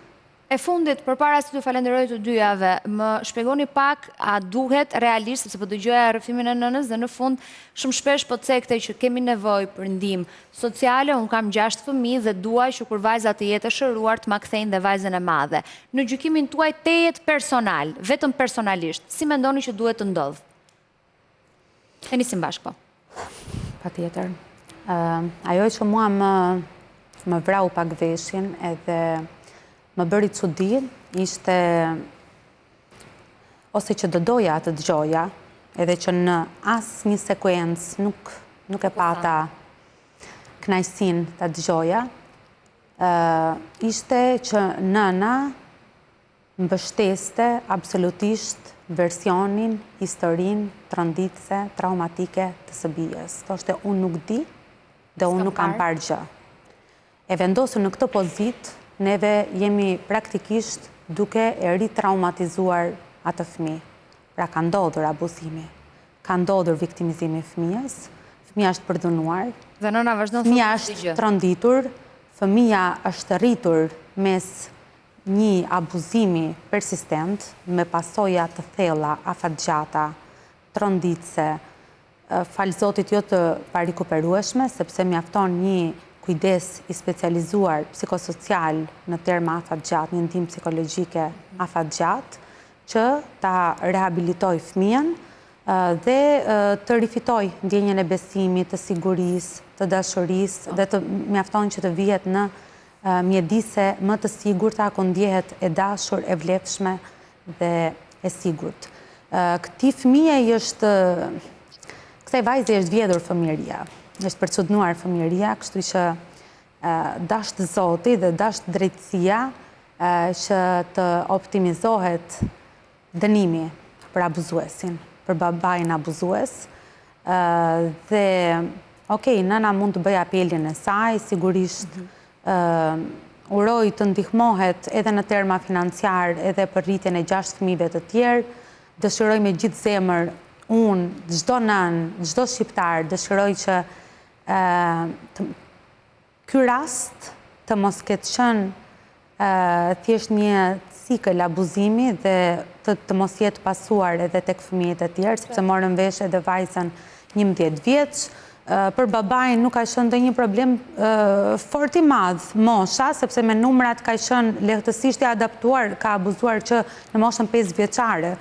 E fundit, përpara se t'ju falenderoj të dyjave, më shpjegoni pak a duhet realisht, sepse po dëgjoja rrëfimin e nënës dhe në fund shumë shpesh po cekte që kemi nevojë për ndihmë sociale, unë kam 6 fëmijë dhe dua që kur vajza të jetë e shëruar të ma kthejnë dhe vajzën e madhe. Në gjykimin tuaj tejet personal, vetëm personalisht, si mendoni që duhet të ndodhë? E nisim bashkë, po. Patjetër. Ajo që mua më, më vrau pak veshin edhe më bëri çudi, ishte ose që do doja të dëgjoja, edhe që në asnjë sekuencë nuk, nuk e pata kënaqësinë ta dëgjoja, ishte që nëna mbështeste absolutisht versionin, historinë tronditëse, traumatike të së bijës. Thoshte unë nuk di dhe unë nuk kam parë gjë. E vendosur në këtë pozitë, neve jemi praktikisht duke e ritraumatizuar atë fëmijë. Pra ka ndodhur abuzimi, ka ndodhur viktimizimi i fëmijës, fëmija është përdhunuar, Dhe nëna vazhdon fëmija është tronditur, fëmija është rritur mes një abuzimi persistent me pasoja të thella, afatgjata, tronditëse, falë Zotit jo të parikuperueshme, sepse mjafton një kujdes i specializuar psikosocial në terma afatgjatë, një ndihmë psikologjike afatgjatë, që ta rehabilitojë fëmijën dhe të rifitojë ndjenjën e besimit, të sigurisë, të dashurisë dhe të mjafton që të vihet në mjedise më të sigurta ku ndjehet e dashur, e vlefshme dhe e sigurt. Këtij fëmije i është kësaj vajze i është vjedhur fëmijëria, është përçudnuar fëmijëria, kështu që dashtë Zoti dhe dashtë drejtësia që të optimizohet dënimi për abuzuesin, për babain abuzues, dhe okej, nëna mund të bëjë apelin e saj, sigurisht mhm. uroj të ndihmohet edhe në terma financiar, edhe për rritjen e 6 fëmijëve të tjerë, dëshiroj me gjithë zemër, unë, çdo nënë, çdo shqiptar, dëshiroj që Ky rast të mos ketë qenë thjesht një cikël abuzimi dhe të, të mos jetë pasuar edhe tek fëmijët e tjerë, sepse morëm vesh edhe vajzën 11 vjeç. Për babain nuk ka qenë ndonjë problem fort i madh mosha, sepse me numrat ka qenë lehtësisht i adaptuar, ka abuzuar që në moshën 5 vjeçare.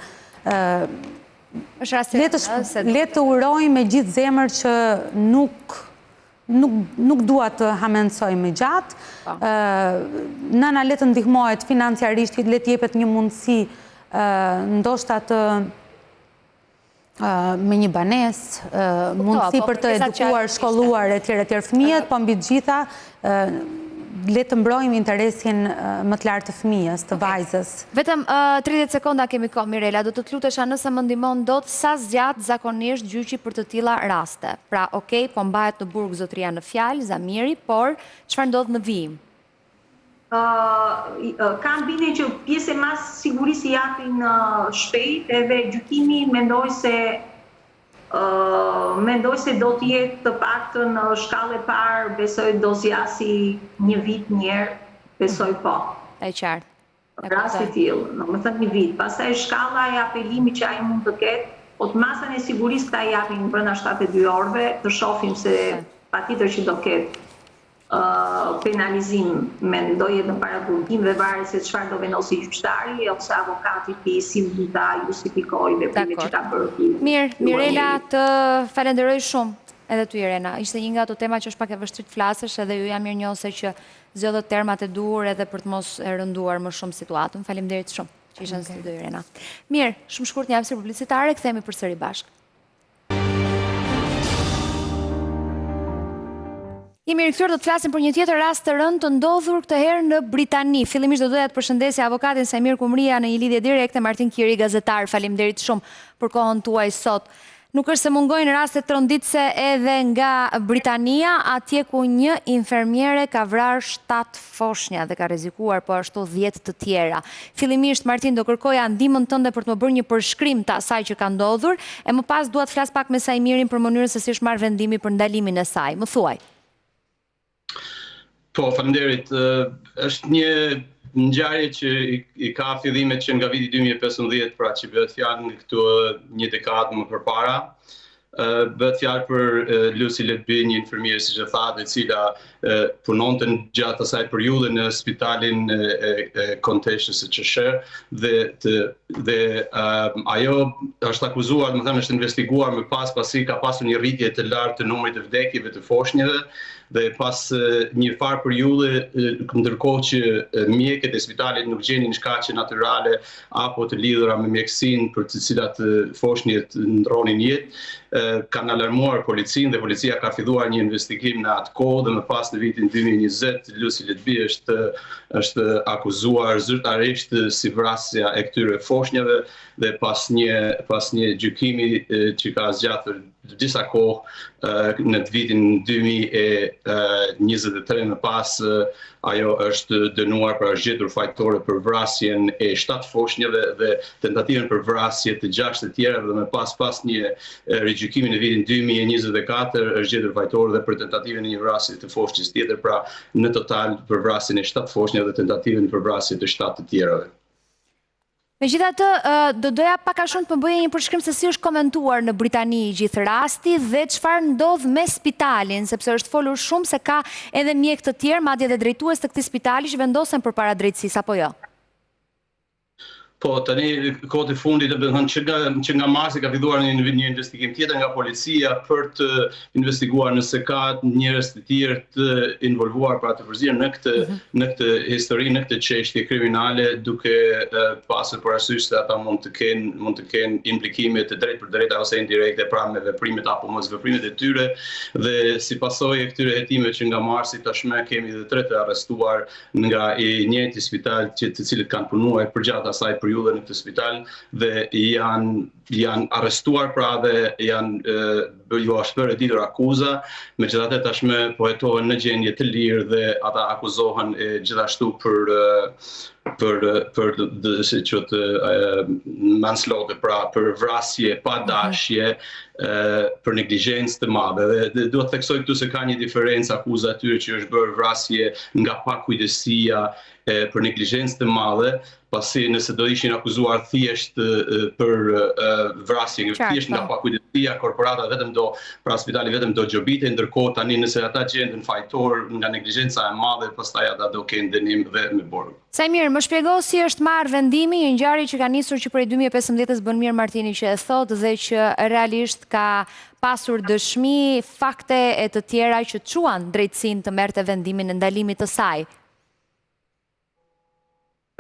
Është rast i rëndë, le të urojmë me gjithë zemër që nuk Nuk, nuk dua të hamendësoj më gjatë. Po. Nëna le të ndihmohet financiarisht, le të jepet një mundësi ndoshta të me një banesë, mundësi po, për të edukuar, shkolluar e tjerë e tjerë fëmijët, po mbi të gjitha le të mbrojmë interesin më të lartë të fëmijës, të vajzës. Vetëm 30 sekonda kemi kohë, Mirela, do të të lutesha nëse më ndihmon dot sa zgjat zakonisht gjyqi për të tilla raste. Pra, okej, po mbahet në burg zotëria në fjalë, Zamiri, por çfarë ndodh në vijim? Kam bindjen që pjesë e masës sigurisë i japin shpejt edhe gjykimi mendoj se Mendoj se do të jetë të paktën në shkallë e parë, besoj do zgjasi një vit njëherë, besoj po. E qartë. Rast i tillë, domethënë një vit. Pastaj shkalla e apelimit që ai mund të ketë, po të masën e sigurisë këta i japin brenda 72 orëve, të shohim se patjetër që do ketë. Penalizim mendoj edhe në paraburgim dhe varet se çfarë do vendosi gjyqtari ose avokati i tij si mund ta justifikojë veprimet që ka bërë ky. Mirë, Mirela të falenderoj shumë edhe ty Irena. Ishte një nga ato tema që është pak e vështirë të flasësh edhe ju jam mirënjohëse që zgjodhët termat e duhur edhe për të mos e rënduar më shumë situatën. Faleminderit shumë që ishe në studio Irena. Mirë, shumë shkurt një hapësirë publicitare, kthehemi përsëri bashkë. Jemi rikthyer do të flasim për një tjetër rast të rëndë të ndodhur këtë herë në Britani. Fillimisht do doja të përshëndesja avokatin Saimir Kumria në një lidhje direkte, Martin Kiri, gazetar. Faleminderit shumë për kohën tuaj sot. Nuk është se mungojnë raste tronditëse edhe nga Britania, atje ku një infermiere ka vrarë 7 foshnja dhe ka rrezikuar po ashtu 10 të tjera. Fillimisht, Martin, do kërkoja ndihmën tënde për të më bërë një përshkrim të asaj që ka ndodhur, e më pas dua të flas pak me Saimirin për mënyrën se si është marrë vendimi për ndalimin e saj. Më thuaj. Po, faleminderit. Është një ngjarje që i, i ka fillimet që nga viti 2015, pra që bëhet fjalë në këtu një dekadë më përpara. Bëhet fjalë për Lucy Letby, një infermiere siç e thatë, e cila punonte gjatë asaj periudhe në spitalin e, e, e Konteshës së Cheshire dhe të dhe uh, ajo është akuzuar, domethënë është investiguar më pas pasi ka pasur një rritje të lartë të numrit të vdekjeve të foshnjeve dhe pas një farë periudhe ndërkohë që mjekët e spitalit nuk gjenin shkaqe natyrale apo të lidhura me mjekësinë për të cilat foshnjet ndrronin jetë, kanë alarmuar policinë dhe policia ka filluar një investigim në atë kohë dhe më pas në vitin 2020 Lucy Letby është është akuzuar zyrtarisht si vrasësja e këtyre foshnjave dhe pas një pas një gjykimi që ka zgjatur disa kohë në vitin 2023 më pas ajo është dënuar pra është gjetur fajtore për vrasjen e 7 foshnjave dhe tentativën për vrasje të 6 të tjerave dhe më pas pas një rigjykimi në vitin 2024 është gjetur fajtore dhe për tentativën e një vrasje të foshnjës tjetër, pra në total për vrasjen e 7 foshnjave dhe tentativën për vrasje të 7 të tjerave. Megjithatë, do doja pak a shumë të më bëje një përshkrim se si është komentuar në Britani i gjithë rasti dhe çfarë ndodh me spitalin, sepse është folur shumë se ka edhe mjekë të tjerë, madje edhe drejtues të këtij spitali që vendosen përpara drejtësisë, apo jo? Po, tani kohët e fundit, domethënë që nga që nga marsi ka filluar një një investigim tjetër nga policia për të investiguar nëse ka njerëz të tjerë të involvuar pra të përzier në këtë mm -hmm. në këtë histori, në këtë çështje kriminale duke pasur parasysh se ata mund të kenë mund të kenë implikime të drejtpërdrejta ose indirekte pra me veprimet apo mosveprimet e tyre dhe si pasojë e këtyre hetimeve që nga marsi tashmë kemi edhe tre të arrestuar nga i njëjti spital që të cilët kanë punuar përgjatë asaj periudhe në këtë spital dhe janë janë arrestuar pra dhe janë ju është bërë e ditur akuza, megjithatë tashmë po hetohen në gjendje të lirë dhe ata akuzohen e, gjithashtu për për për dhe, si quhet manslaughter, pra për vrasje pa mhm. dashje, për neglizhencë të madhe dhe, dhe duhet të theksoj këtu se ka një diferencë akuza e tyre që është bërë vrasje nga pakujdesia e, për neglizhencë të madhe, pasi nëse do ishin akuzuar thjesht për vrasje thjesht nga po. pakujdesia, korporata vetëm do, pra spitali vetëm do gjobitej, ndërkohë tani nëse ata gjenden fajtor nga neglizhenca e madhe, pastaj ata do kenë dënim dhe me burg. Saimir, më shpjego si është marrë vendimi, një ngjarje që ka nisur që prej 2015-ës bën mirë Martini që e thotë dhe që realisht ka pasur dëshmi, fakte e të tjera që çuan drejtësinë të merrte vendimin e ndalimit të saj.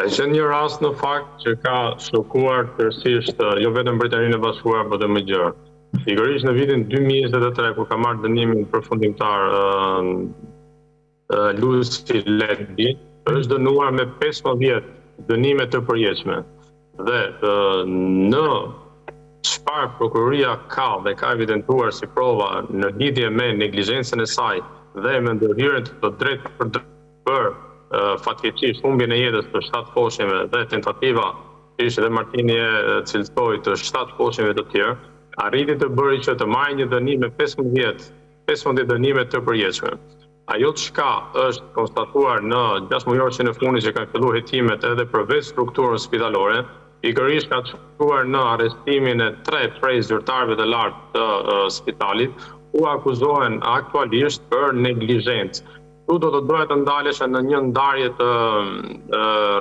Ka qenë një rast në fakt që ka shokuar tërësisht jo vetëm Britaninë e Bashkuar, por edhe më gjerë. Pikërisht në vitin 2023 kur ka marrë dënimin përfundimtar Lucy Letby, është dënuar me 15 dënime të përjetshme. Dhe në çfarë prokuroria ka dhe ka evidentuar si prova në lidhje me neglizhencën e saj dhe me ndërhyrjen të drejtpërdrejtë për fatkeqësisht humbjen e jetës të 7 foshnjeve dhe tentativa, siç dhe Martini e cilësoi të 7 foshnjeve të tjerë, arriti të bëri që të marrë një dënim me 15 15 dënime të përjetshme. Ajo çka është konstatuar në 6 mujorshin e fundit që kanë filluar hetimet edhe për vetë strukturën spitalore, pikërisht ka çuar në arrestimin e tre prej zyrtarëve të lartë të spitalit, ku akuzohen aktualisht për neglizhencë. Këtu do të doja të ndalesha në një ndarje të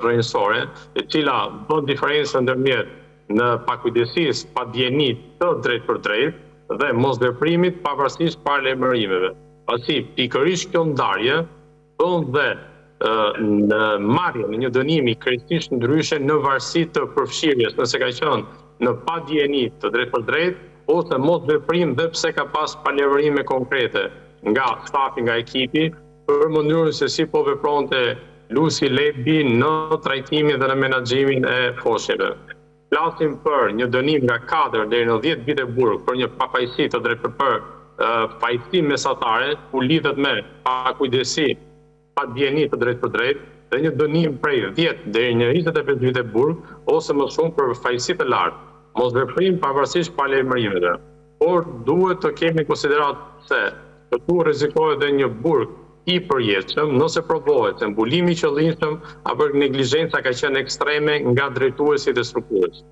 rrënjësore, e cila bën diferencën ndërmjet në pakujdesisë, padijeni të drejtpërdrejtë dhe mosveprimit pavarësisht paralajmërimeve. Pasi pikërisht kjo ndarje bën dhe në marrjen e një dënimi krejtësisht ndryshe në varësi të përfshirjes, nëse ka qenë në padijeni të drejtpërdrejtë ose mosveprim dhe pse ka pas paralajmërime konkrete nga stafi, nga ekipi, për mënyrën se si po vepronte Lucy Letby në trajtimin dhe në menaxhimin e foshnjeve. Flasim për një dënim nga 4 deri në 10 vite burg për një pafajësi të drejtë për fajësi mesatare ku lidhet me pakujdesi, padijeni të drejtpërdrejtë dhe një dënim prej 10 deri në 25 vite burg ose më shumë për fajësi të lartë, mosveprim pavarësisht paralajmërimeve. Por duhet të kemi konsideratë se këtu rrezikohet dhe një burg i përjetshëm nëse provohet se mbulimi i qëllimshëm apo neglizhenca ka qenë ekstreme nga drejtuesit e strukturës.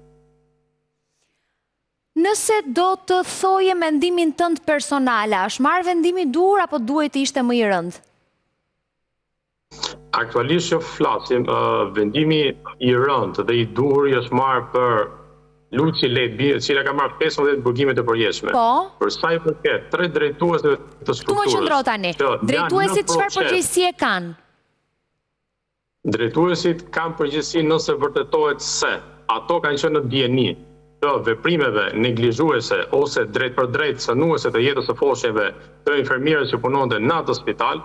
Nëse do të thoje mendimin tënd personal, a është marrë vendimi i duhur apo duhej të ishte më i rëndë? Aktualisht që flasim, vendimi i rëndë dhe i duhur i është marrë për Lucy Letby, e cila ka marrë 15 burgime të përjetshme. Po. Për sa i përket tre drejtuesve të strukturës. Këtu më qëndro tani. Drejtuesit çfarë përgjegjësie kanë? Drejtuesit kanë përgjegjësi nëse vërtetohet se ato kanë qenë në dijeni të veprimeve neglizhuese ose drejtpërdrejt cënuese të jetës së foshnjeve të infermierës që punonte në atë spital,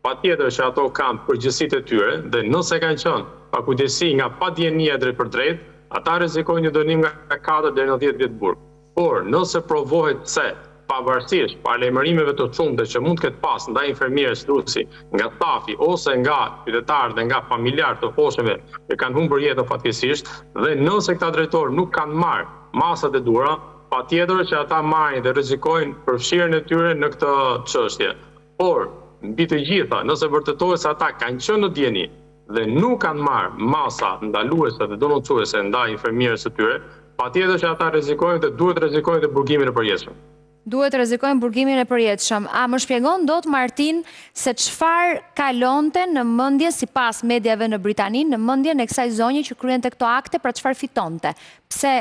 Patjetër që ato kanë përgjegjësitë e tyre dhe nëse kanë qenë pakujdesi nga padijenia e drejtpërdrejtë, ata rrezikojnë një dënim nga katër deri në dhjetë vjet burg. Por, nëse provohet se, pavarësisht paralajmërimeve të shumta që mund të ketë pas ndaj infermieres Lucy nga stafi ose nga qytetarë dhe nga familjarë të foshnjave që kanë humbur jetën fatkeqësisht dhe nëse këta drejtorë nuk kanë marrë masat e duhura, patjetër që ata marrin dhe rrezikojnë përfshirjen e tyre në këtë çështje. Por, mbi të gjitha, nëse vërtetohet se ata kanë qenë në dijeni dhe nuk kanë marrë masa ndaluese dhe denoncuese ndaj infermieres së tyre, patjetër që ata rrezikojnë dhe duhet të rrezikojnë dhe burgimin e përjetshëm. Duhet të rrezikojnë burgimin e përjetshëm. A më shpjegon dot Martin se çfarë kalonte në mendjen sipas mediave në Britani, në mendjen e kësaj zonje që kryente këto akte, pra çfarë fitonte? Pse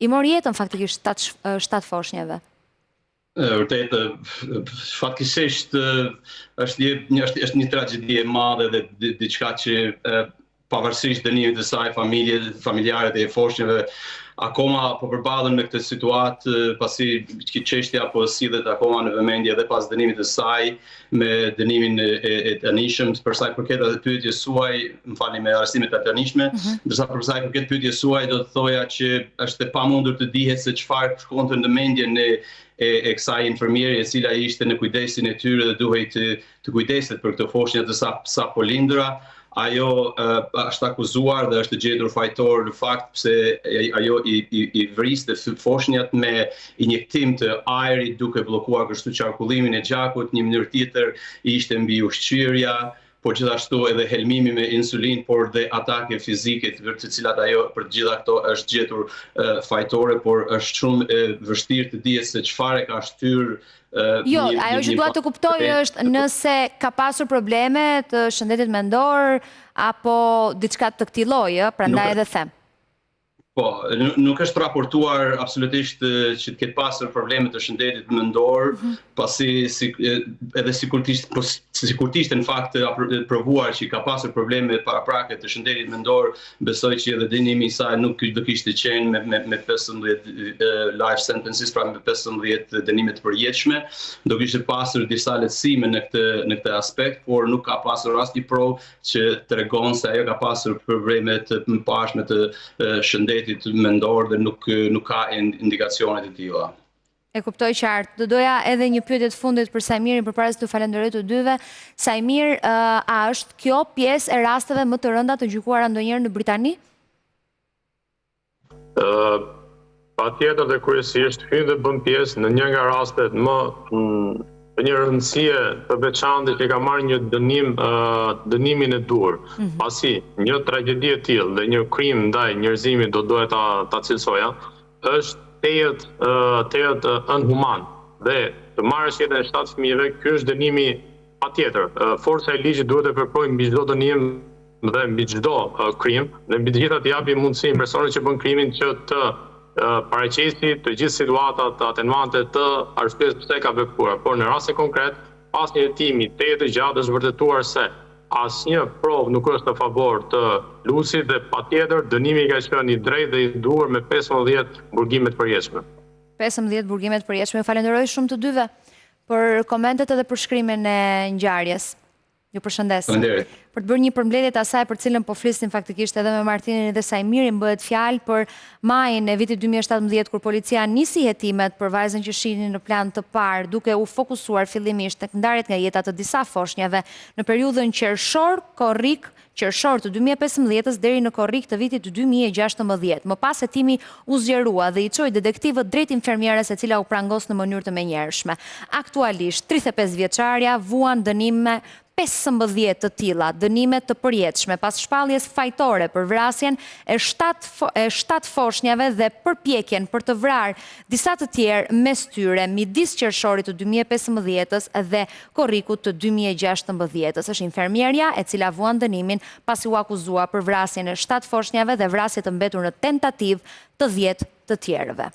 i mori jetën faktikisht shtatë foshnjeve? E vërtetë, fatkeqësisht është një është është një tragjedi e madhe dhe diçka që pavarësisht dënimit të saj, familje, familjarët e foshnjeve akoma po përballen me këtë situatë, pasi çështja po sillet akoma në vëmendje edhe pas dënimit të saj, me dënimin e, e, e tanishëm, për sa i përket edhe pyetjes suaj, më falni me arrestimet e tanishme, mm -hmm. ndërsa për sa i përket pyetjes suaj do të thoja që është e pamundur të dihet se çfarë shkonte në mendjen e e, e kësaj infermiere e cila ishte në kujdesin e tyre dhe duhej të të kujdeset për këto foshnja të sa sapolindura ajo është akuzuar dhe është gjetur fajtor në fakt pse ajo i, i, i vriste foshnjat me injektim të ajrit duke bllokuar kështu qarkullimin e gjakut, një mënyrë tjetër ishte mbiushqyerja, por gjithashtu edhe helmimi me insulinë, por dhe atake fizike të të cilat ajo për të gjitha këto është gjetur fajtore, por është shumë e vështirë të dihet se çfarë e ka shtyrë Jo, ajo që dua të kuptoj është nëse ka pasur probleme të shëndetit mendor apo diçka të këtij lloji, ë, prandaj edhe them. Po, nuk është raportuar absolutisht që të ketë pasur probleme të shëndetit mendor, mm -hmm. pasi si, edhe sikur të ishte po, sikur të ishte në fakt provuar që ka pasur probleme paraprake të shëndetit mendor, besoj që edhe dënimi i saj nuk do kishte qenë me me me 15 life sentences, pra me 15 dënime të përjetshme, do kishte pasur disa lehtësime në këtë në këtë aspekt, por nuk ka pasur asnjë provë që tregon se ajo ka pasur probleme të mëparshme të shëndetit mendor dhe nuk nuk ka indikacione të tilla. E kuptoj qartë. Do doja edhe një pyetje të fundit për Sajmirin përpara se t'ju falenderoj të dyve. Sajmir, a është kjo pjesë e rasteve më të rënda të gjykuara ndonjëherë në Britani? Patjetër dhe kryesisht hyn dhe bën pjesë në një nga rastet më të një rëndësie të veçantë që ka marrë një dënim dënimin e duhur. Mm -hmm. Pasi një tragjedi e tillë dhe një krim ndaj njerëzimit do doja ta ta cilësoja, është tejet tejet inhuman dhe të marrësh jetën e 7 fëmijëve, ky është dënimi. Patjetër, forca e ligjit duhet të veprojë mbi çdo dënim dhe mbi çdo krim dhe mbi të gjitha t'i japi mundësinë personit që bën krimin që të paraqesi të gjithë situatat atenuante të arsyes pse ka vepruar. Por në rastin konkret, pas një hetimi tejet të gjatë është vërtetuar se asnjë provë nuk është në favor të Lucit dhe patjetër dënimi ka qenë i drejtë dhe i duhur me 15 burgime të përjetshme. 15 burgime të përjetshme. Ju falenderoj shumë të dyve për komentet edhe përshkrimin e ngjarjes. Ju përshëndes. Faleminderit. Për të bërë një përmbledhje të asaj për të cilën po flisnim faktikisht edhe me Martinin dhe Sajmirin, bëhet fjalë për majin e vitit 2017 kur policia nisi hetimet për vajzën që shihni në plan të parë, duke u fokusuar fillimisht tek ndarjet nga jeta të disa foshnjave në periudhën qershor, korrik, qershor të 2015-ës deri në korrik të vitit 2016. Më pas hetimi u zgjerua dhe i çoi detektivët drejt infermieres e cila u prangos në mënyrë të menjëhershme. Aktualisht, 35 vjeçarja vuan dënime 15 të tilla, dënime të përjetshme pas shpalljes fajtore për vrasjen e 7 e 7 foshnjave dhe përpjekjen për të vrarë disa të tjerë mes tyre midis qershorit të 2015-ës dhe korrikut të 2016-ës. Është infermierja e cila vuan dënimin pasi u akuzua për vrasjen e 7 foshnjave dhe vrasje të mbetur në tentativë të 10 të tjerëve.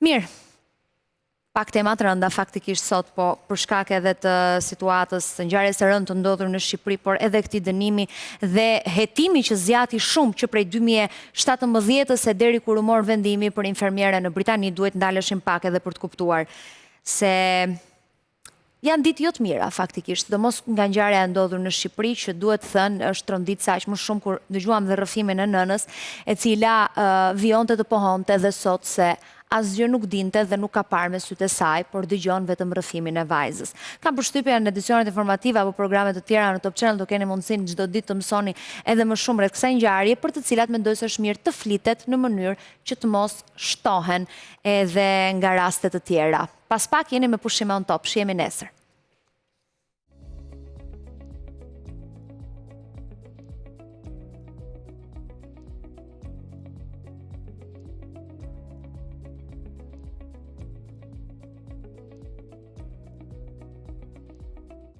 Mirë, pak tema të rënda faktikisht sot, po për shkak edhe të situatës të ngjarjes së rëndë të ndodhur në Shqipëri, por edhe këtij dënimi dhe hetimi që zgjati shumë që prej 2017-ës e deri kur u mor vendimi për infermiere në Britani, duhet ndaleshim pak edhe për të kuptuar se Janë ditë jo të mira faktikisht, sidomos nga ngjarja e ndodhur në Shqipëri që duhet thënë është tronditëse aq më shumë kur dëgjuam dhe rrëfimin e nënës, e cila vijonte të pohonte dhe sot se asgjë nuk dinte dhe nuk ka parë me sytë e saj, por dëgjon vetëm rrëfimin e vajzës. Kam përshtypjen në edicionet informative apo programe të tjera në Top Channel do keni mundësinë çdo ditë të mësoni edhe më shumë rreth kësaj ngjarje, për të cilat mendoj se është mirë të flitet në mënyrë që të mos shtohen edhe nga raste të tjera. Pas pak jeni me pushime on top, shihemi nesër.